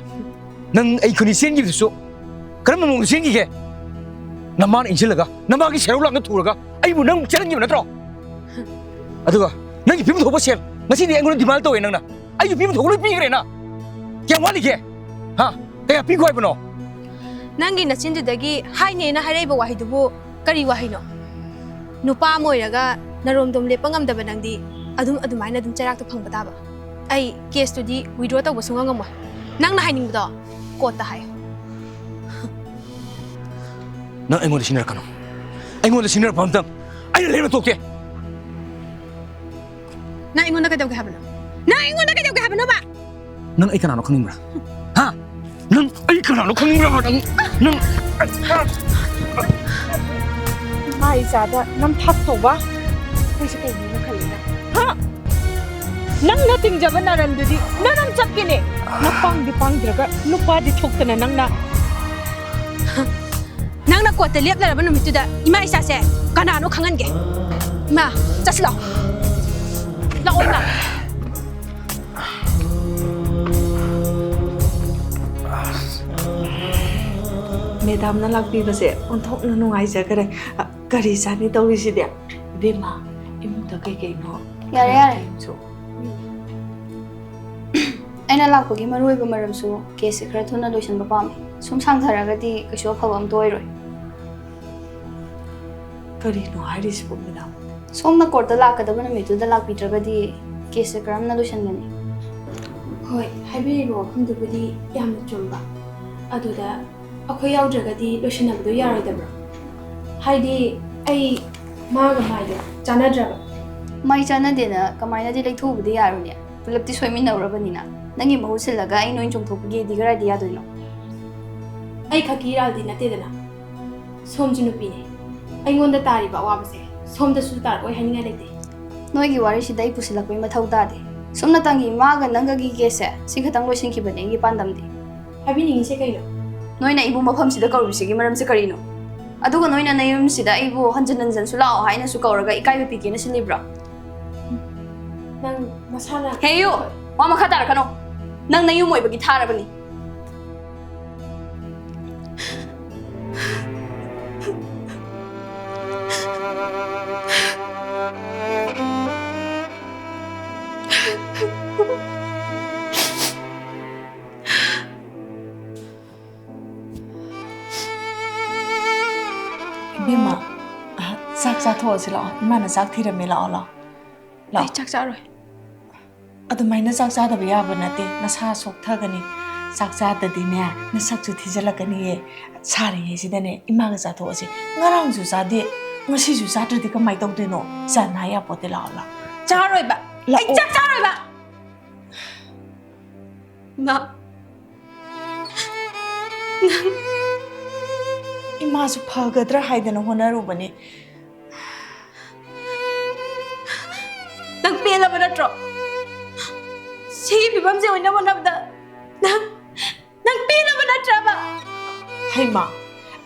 ꯅꯪ ꯑꯩ ꯈꯨꯟꯗ ꯆꯦꯟꯈꯤꯕꯗꯨꯁꯨ ꯀꯔꯝꯕ ꯃꯑꯣꯡꯗ ꯆꯦꯟꯈꯤꯒꯦ? ꯅꯃꯥꯅ ꯏꯟꯁꯤꯜꯂꯒ, ꯅꯃꯥꯒꯤ ꯁꯦꯔꯧ ꯂꯥꯡꯗ ꯊꯨꯔꯒ ꯑꯩꯕꯨ ꯅꯪ ꯆꯦꯜꯍꯟꯈꯤꯕ ꯅꯠꯇ꯭ꯔꯣ? ꯑꯗꯨꯒ ꯅꯪꯒꯤ ꯄꯤꯐꯝ ꯊꯣꯛꯄ ꯁꯦꯜ ꯉꯁꯤꯗꯤ ꯑꯩꯉꯣꯟꯗ ꯗꯤꯃꯥꯟ ꯇꯧꯋꯦ ꯅꯪꯅ꯫ ꯑꯩꯒꯤ ꯄꯤꯐꯝ ꯊꯣꯛꯄ ꯂꯣꯏ ꯄꯤꯈ꯭ꯔꯦꯅ꯫ ꯀꯌꯥꯝ ꯋꯥꯠꯂꯤꯒꯦ? ꯍꯥ? ꯀꯌꯥ ꯄꯤꯈꯣ ꯍꯥꯏꯕꯅꯣ? ꯅꯪꯒꯤ ꯅꯆꯤꯟꯗꯨꯗꯒꯤ ꯍꯥꯏꯅꯦꯅ ꯍꯥꯏꯔꯛꯏꯕ ꯋꯥꯍꯩꯗꯨꯕꯨ ꯀꯔꯤ ꯋꯥꯍꯩꯅꯣ? ꯅꯨꯄꯥ ꯑꯃ ꯑꯣꯏꯔꯒ ꯅꯔꯣꯝꯗꯣꯝ ꯂꯦꯞꯄ ꯉꯝꯗꯕ ꯅꯪꯗꯤ ꯑꯗꯨꯝ ꯑꯗꯨꯃꯥꯏꯅ ꯑꯗꯨꯝ ꯆꯩꯔꯥꯛꯇ ꯐꯪꯕ ꯇꯥꯕ꯫ ꯑꯩ ꯀꯦꯁꯇꯨꯗꯤ ꯋꯤꯗ꯭ꯔꯣ ꯇꯧꯕ ꯁꯨꯡꯉꯝ ꯉꯝꯃꯣꯏ꯫ ꯅꯪꯅ ꯍꯥꯏꯅꯤꯡꯕꯗꯣ ꯀꯣꯔꯠꯇ ꯍꯥꯏꯌꯨ꯫ ꯅꯪ ꯑꯩꯉꯣꯟꯗ ꯁꯤꯟꯅꯔꯛꯀꯅꯨ꯫ ꯑꯩꯉꯣꯟꯗ ꯁꯤꯟꯅꯔꯛꯄ ꯑꯝꯇꯪ ꯑꯩꯅ ꯂꯦꯝꯅ ꯇꯣꯛꯀꯦ꯫ ꯅꯪ ꯑꯩꯉꯣꯟꯗ ꯀꯩꯗꯧꯒꯦ ꯍꯥꯏꯕꯅꯣ? ꯅꯪ ꯑꯩꯉꯣꯟꯗ ꯀꯩꯗꯧꯒꯦ ꯍꯥꯏꯕꯅꯣꯕ? ꯅꯪ ꯑꯩ ꯀꯅꯥꯅꯣ ꯈꯪꯅꯤꯡꯕ꯭ꯔꯥ? ꯍꯥ? ꯅꯪ ꯑꯩ ꯀꯅꯥꯅꯣ ꯈꯪꯕ꯭ꯔꯥ ꯅꯪ? ꯅꯪ ꯏꯃꯥ ꯏꯆꯥꯗ ꯅꯝꯊꯥꯛ ꯇꯧꯕ? ꯑꯩꯁꯦ ꯀꯩꯅꯣꯅ ꯈꯜꯂꯤꯅ? ꯍꯥ? ꯅꯪꯅ ꯇꯤꯡꯖꯕ ꯅꯥꯔꯟꯗꯨꯗꯤ ꯅꯔꯝ ꯆꯞꯀꯦꯅꯦ꯫ ꯅꯄꯥꯡꯗꯤ ꯄꯥꯡꯗ꯭ꯔꯒ ꯅꯨꯄꯥꯗꯤ ꯊꯣꯛꯇꯅ ꯅꯪꯅ꯫ ꯅꯪꯅ ꯀꯣꯠꯇ ꯂꯦꯞꯂꯔꯕ ꯅꯨꯃꯤꯠꯇꯨꯗ ꯏꯃꯥ ꯏꯆꯥꯁꯦ ꯀꯅꯥꯅꯣ ꯈꯪꯍꯟꯒꯦ꯫ ꯏꯃꯥ, ꯆꯠꯁꯤ ꯂꯥꯛꯑꯣ꯫ ꯂꯥꯛꯑꯣ ꯏꯃꯥ꯫ ꯃꯦꯗꯥꯝꯅ ꯂꯥꯛꯄꯤꯕꯁꯦ ꯑꯣꯟꯊꯣꯛꯅ ꯅꯨꯡꯉꯥꯏꯖꯈ꯭ꯔꯦ꯫ ꯑ, ꯀꯔꯤ ꯆꯥꯅꯤ ꯇꯧꯔꯤꯁꯤꯗꯤ? ꯏꯕꯦꯝꯃ, ꯏꯃꯨꯡꯗ ꯀꯩ ꯀꯩꯅꯣ ꯌꯥꯔꯦ, ꯈꯔ ꯌꯥꯔꯦ꯫ ꯌꯦꯡꯁꯨ꯫ ꯑꯩꯅ ꯂꯥꯛꯄꯒꯤ ꯃꯔꯨꯑꯣꯏꯕ ꯃꯔꯝꯁꯨ ꯀꯦꯁꯁꯦ ꯈꯔ ꯊꯨꯅ ꯂꯣꯏꯁꯤꯟꯕ ꯄꯥꯝꯃꯤ꯫ ꯁꯨꯝ ꯁꯥꯡꯊꯔꯒꯗꯤ ꯀꯩꯁꯨ ꯑꯐꯕ ꯑꯝꯇ ꯑꯣꯏꯔꯣꯏ꯫ ꯀꯔꯤꯅꯣ ꯍꯥꯏꯔꯤꯁꯤꯕꯨ, ꯃꯦꯗꯥꯝ? ꯁꯣꯝꯅ ꯀꯣꯔꯠꯇ ꯂꯥꯛꯀꯗꯕ ꯅꯨꯃꯤꯠꯇꯨꯗ ꯂꯥꯛꯄꯤꯗ꯭ꯔꯒꯗꯤ ꯀꯦꯁꯁꯦ ꯀꯔꯝꯅ ꯂꯣꯏꯁꯤꯟꯒꯅꯤ? ꯍꯣꯏ, ꯍꯥꯏꯕꯤꯔꯤꯕ ꯋꯥꯐꯝꯗꯨꯕꯨꯗꯤ ꯌꯥꯝꯅ ꯆꯨꯝꯕ꯫ ꯑꯗꯨꯗ ꯑꯩꯈꯣꯏ ꯌꯥꯎꯗ꯭ꯔꯒꯗꯤ ꯂꯣꯏꯁꯤꯟꯅꯕꯗꯣ ꯌꯥꯔꯣꯏꯗꯕ꯭ꯔꯣ? ꯍꯥꯏꯗꯤ ꯑꯩ ꯃꯥꯒ ꯃꯥꯏꯗꯣ ꯆꯥꯟꯅꯗ꯭ꯔꯕ꯫ ꯃꯥꯏ ꯆꯥꯟꯅꯗꯦꯅ ꯀꯃꯥꯏꯅꯗꯤ ꯂꯩꯊꯣꯛꯎꯕꯗꯤ ꯌꯥꯔꯨꯅꯦ? ꯄꯨꯂꯞꯇꯤ ꯁꯣꯏꯃꯤꯟꯅꯧꯔꯕꯅꯤꯅ꯫ ꯅꯪꯒꯤ ꯃꯍꯨꯠ ꯁꯤꯜꯂꯒ ꯑꯩ ꯅꯣꯏ ꯆꯣꯡꯊꯣꯛꯄꯤꯒꯦꯗꯤ ꯀꯗꯥꯏꯗ ꯌꯥꯗꯣꯏꯅꯣ? ꯑꯩ ꯈꯛꯀꯤ ꯏꯔꯥꯜꯗꯤ ꯅꯠꯇꯦꯗꯅ꯫ ꯁꯣꯝꯁꯨ ꯅꯨꯄꯤꯅꯦ꯫ ꯑꯩꯉꯣꯟꯗ ꯇꯥꯔꯤꯕ ꯑꯋꯥꯕꯁꯦ ꯁꯣꯝꯗꯁꯨ ꯇꯥꯔꯛꯑꯣꯏ ꯍꯥꯏꯅꯤꯡꯉꯥꯏ ꯂꯩꯇꯦ꯫ ꯅꯣꯏꯒꯤ ꯋꯥꯔꯤꯁꯤꯗ ꯑꯩ ꯄꯨꯁꯤꯜꯂꯛꯄꯩ ꯃꯊꯧ ꯇꯥꯗꯦ꯫ ꯁꯨꯝꯅꯇꯪꯒꯤ ꯃꯥꯒ ꯅꯪꯒꯒꯤ ꯀꯦꯁꯁꯦ ꯁꯤ ꯈꯛꯇꯪ ꯂꯣꯏꯁꯤꯟꯈꯤꯕꯅꯦ ꯑꯩꯒꯤ ꯄꯥꯟꯗꯝꯗꯤ꯫ ꯍꯥꯏꯕꯤꯅꯤꯡꯉꯤꯁꯦ ꯀꯩꯅꯣ? ꯅꯣꯏꯅ ꯑꯩꯕꯨ ꯃꯐꯝꯁꯤꯗ ꯀꯧꯔꯤꯁꯤꯒꯤ ꯃꯔꯝꯁꯦ ꯀꯔꯤꯅꯣ? ꯑꯗꯨꯒ ꯅꯣꯏꯅ ꯅꯌꯨꯝꯁꯤꯗ ꯑꯩꯕꯨ ꯍꯟꯖꯤꯟ ꯍꯟꯖꯤꯟꯁꯨ ꯂꯥꯛꯑꯣ ꯍꯥꯏꯅꯁꯨ ꯀꯧꯔꯒ ꯏꯀꯥꯏꯕ ꯄꯤꯒꯦꯅ ꯁꯤꯜꯂꯤꯕ꯭ꯔꯣ? ꯅꯪ ꯅꯁꯥꯅ ꯍꯦꯌꯨ! ꯋꯥ ꯃꯈꯥ ꯇꯥꯔꯛꯀꯅꯣ꯫ ꯅꯪ ꯅꯌꯨꯝ ꯑꯣꯏꯕꯒꯤ ꯊꯥꯔꯕꯅꯤ꯫ ꯏꯕꯦꯝꯃ, ꯑ, ꯆꯥꯛ ꯆꯥꯊꯣꯛꯑꯁꯤ ꯂꯥꯛꯑꯣ꯫ ꯏꯃꯥꯅ ꯆꯥꯛ ꯊꯤꯔꯝꯃꯦ, ꯂꯥꯛꯑꯣ, ꯂꯥꯛꯑꯣ꯫ ꯂꯥꯛꯑꯣ꯫ ꯑꯩ ꯆꯥꯛ ꯆꯥꯔꯣꯏ꯫ ꯑꯗꯨꯃꯥꯏꯅ ꯆꯥꯛ ꯆꯥꯗꯕ ꯌꯥꯕ ꯅꯠꯇꯦ, ꯅꯁꯥ ꯁꯣꯛꯊꯒꯅꯤ꯫ ꯆꯥꯛ ꯆꯥꯗꯗꯤꯅꯦ, ꯅꯁꯛꯁꯨ ꯊꯤꯖꯤꯜꯂꯛꯀꯅꯤꯌꯦ꯫ ꯁꯥꯔꯤꯉꯩꯁꯤꯗꯅꯦ, ꯏꯃꯥꯒ ꯆꯥꯊꯣꯛꯑꯁꯤ꯫ ꯉꯔꯥꯡꯁꯨ ꯆꯥꯗꯦ, ꯉꯁꯤꯁꯨ ꯆꯥꯗ꯭ꯔꯗꯤ ꯀꯃꯥꯏꯅ ꯇꯧꯗꯣꯏꯅꯣ? ꯆꯥꯅ ꯌꯥꯄꯣꯠꯇꯦ, ꯂꯥꯛꯑꯣ, ꯂꯥꯛꯑꯣ꯫ ꯆꯥꯔꯣꯏꯕ꯫ ꯑꯩ ꯂꯥꯛꯑꯣ꯫ ꯆꯥꯛ ꯆꯥꯔꯣꯏꯕ꯫ ꯏꯃꯥ꯫ ꯏꯃꯥꯁꯨ ꯐꯒꯗ꯭ꯔꯥ ꯍꯥꯏꯗꯅ ꯍꯣꯠꯅꯔꯨꯕꯅꯤ꯫ ꯅꯪ ꯄꯦꯜꯂꯕ ꯅꯠꯇ꯭ꯔꯣ? ꯁꯤꯒꯤ ꯐꯤꯕꯝꯁꯦ ꯑꯣꯏꯅꯕ ꯍꯣꯠꯅꯕꯗ ꯅꯪ, ꯅꯪ ꯄꯦꯜꯂꯕ ꯅꯠꯇ꯭ꯔꯕ? ꯍꯩꯃꯥ,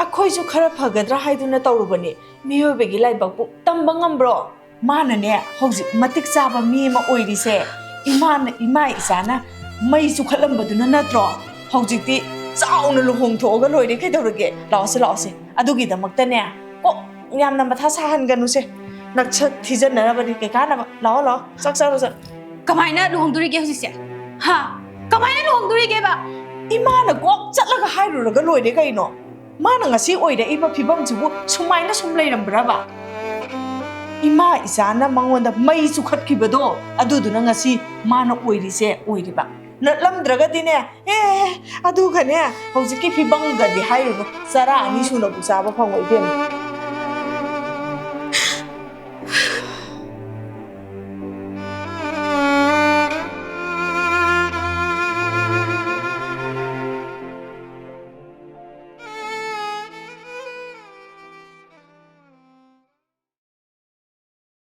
ꯑꯩꯈꯣꯏꯁꯨ ꯈꯔ ꯐꯒꯗ꯭ꯔꯥ ꯍꯥꯏꯗꯨꯅ ꯇꯧꯔꯨꯕꯅꯤ꯫ ꯃꯤꯑꯣꯏꯕꯒꯤ ꯂꯥꯏꯕꯛꯄꯨ ꯇꯝꯕ ꯉꯝꯕ꯭ꯔꯣ? ꯃꯥꯅꯅꯦ, ꯍꯧꯖꯤꯛ ꯃꯇꯤꯛ ꯆꯥꯕ ꯃꯤ ꯑꯃ ꯑꯣꯏꯔꯤꯁꯦ, ꯏꯃꯥꯅ, ꯏꯃꯥ ꯏꯆꯥꯅ ꯃꯩ ꯆꯨꯈꯠꯂꯝꯕꯗꯨꯅ ꯅꯠꯇ꯭ꯔꯣ? ꯍꯧꯖꯤꯛꯇꯤ ꯆꯥꯎꯅ ꯂꯨꯍꯣꯡꯊꯣꯛꯑꯒ ꯂꯣꯏꯔꯦ, ꯀꯩꯗꯧꯔꯒꯦ? ꯂꯥꯛꯑꯣꯁꯦ, ꯂꯥꯛꯑꯣꯁꯦ꯫ ꯑꯗꯨꯒꯤꯗꯃꯛꯇꯅꯦ, ꯀꯣꯛ ꯌꯥꯝꯅ ꯃꯊꯥ ꯁꯥꯍꯟꯒꯅꯨꯁꯦ꯫ ꯅꯛꯁꯛ ꯊꯤꯖꯟꯅꯅꯕꯅꯤ, ꯀꯩ ꯀꯥꯟꯅꯕ? ꯂꯥꯛꯑꯣ, ꯂꯥꯛꯑꯣ, ꯆꯥꯛ ꯆꯥꯔꯣ, ꯆꯠ꯫ ꯀꯃꯥꯏꯅ ꯂꯨꯍꯣꯡꯗꯣꯔꯤꯒꯦ ꯍꯧꯖꯤꯛꯁꯦ? ꯍꯥ? ꯀꯃꯥꯏꯅ ꯂꯨꯍꯣꯡꯗꯣꯔꯤꯒꯦꯕ? ꯏꯃꯥꯅ ꯀꯣꯛ ꯆꯠꯂꯒ ꯍꯥꯏꯔꯨꯔꯒ ꯂꯣꯏꯔꯦ ꯀꯩꯅꯣ꯫ ꯃꯥꯅ ꯉꯁꯤ ꯑꯣꯏꯔꯛꯏꯕ ꯐꯤꯕꯝꯁꯤꯕꯨ ꯁꯨꯃꯥꯏꯅ ꯁꯨꯝ ꯂꯩꯔꯝꯕ꯭ꯔꯕ? ꯏꯃꯥ ꯏꯆꯥꯅ ꯃꯉꯣꯟꯗ ꯃꯩ ꯆꯨꯈꯠꯈꯤꯕꯗꯣ, ꯑꯗꯨꯗꯨꯅ ꯉꯁꯤ ꯃꯥꯅ ꯑꯣꯏꯔꯤꯁꯦ ꯑꯣꯏꯔꯤꯕ꯫ ꯅꯠꯂꯝꯗ꯭ꯔꯒꯗꯤꯅꯦ, ꯑꯦ, ꯑꯗꯨꯒꯅꯦ, ꯍꯧꯖꯤꯛꯀꯤ ꯐꯤꯕꯝꯒꯗꯤ ꯍꯥꯏꯔꯨꯅꯨ, ꯆꯔꯥ ꯑꯅꯤ ꯁꯨꯅꯕꯨ ꯆꯥꯕ ꯐꯪꯉꯣꯏ ꯏꯕꯦꯝꯃ꯫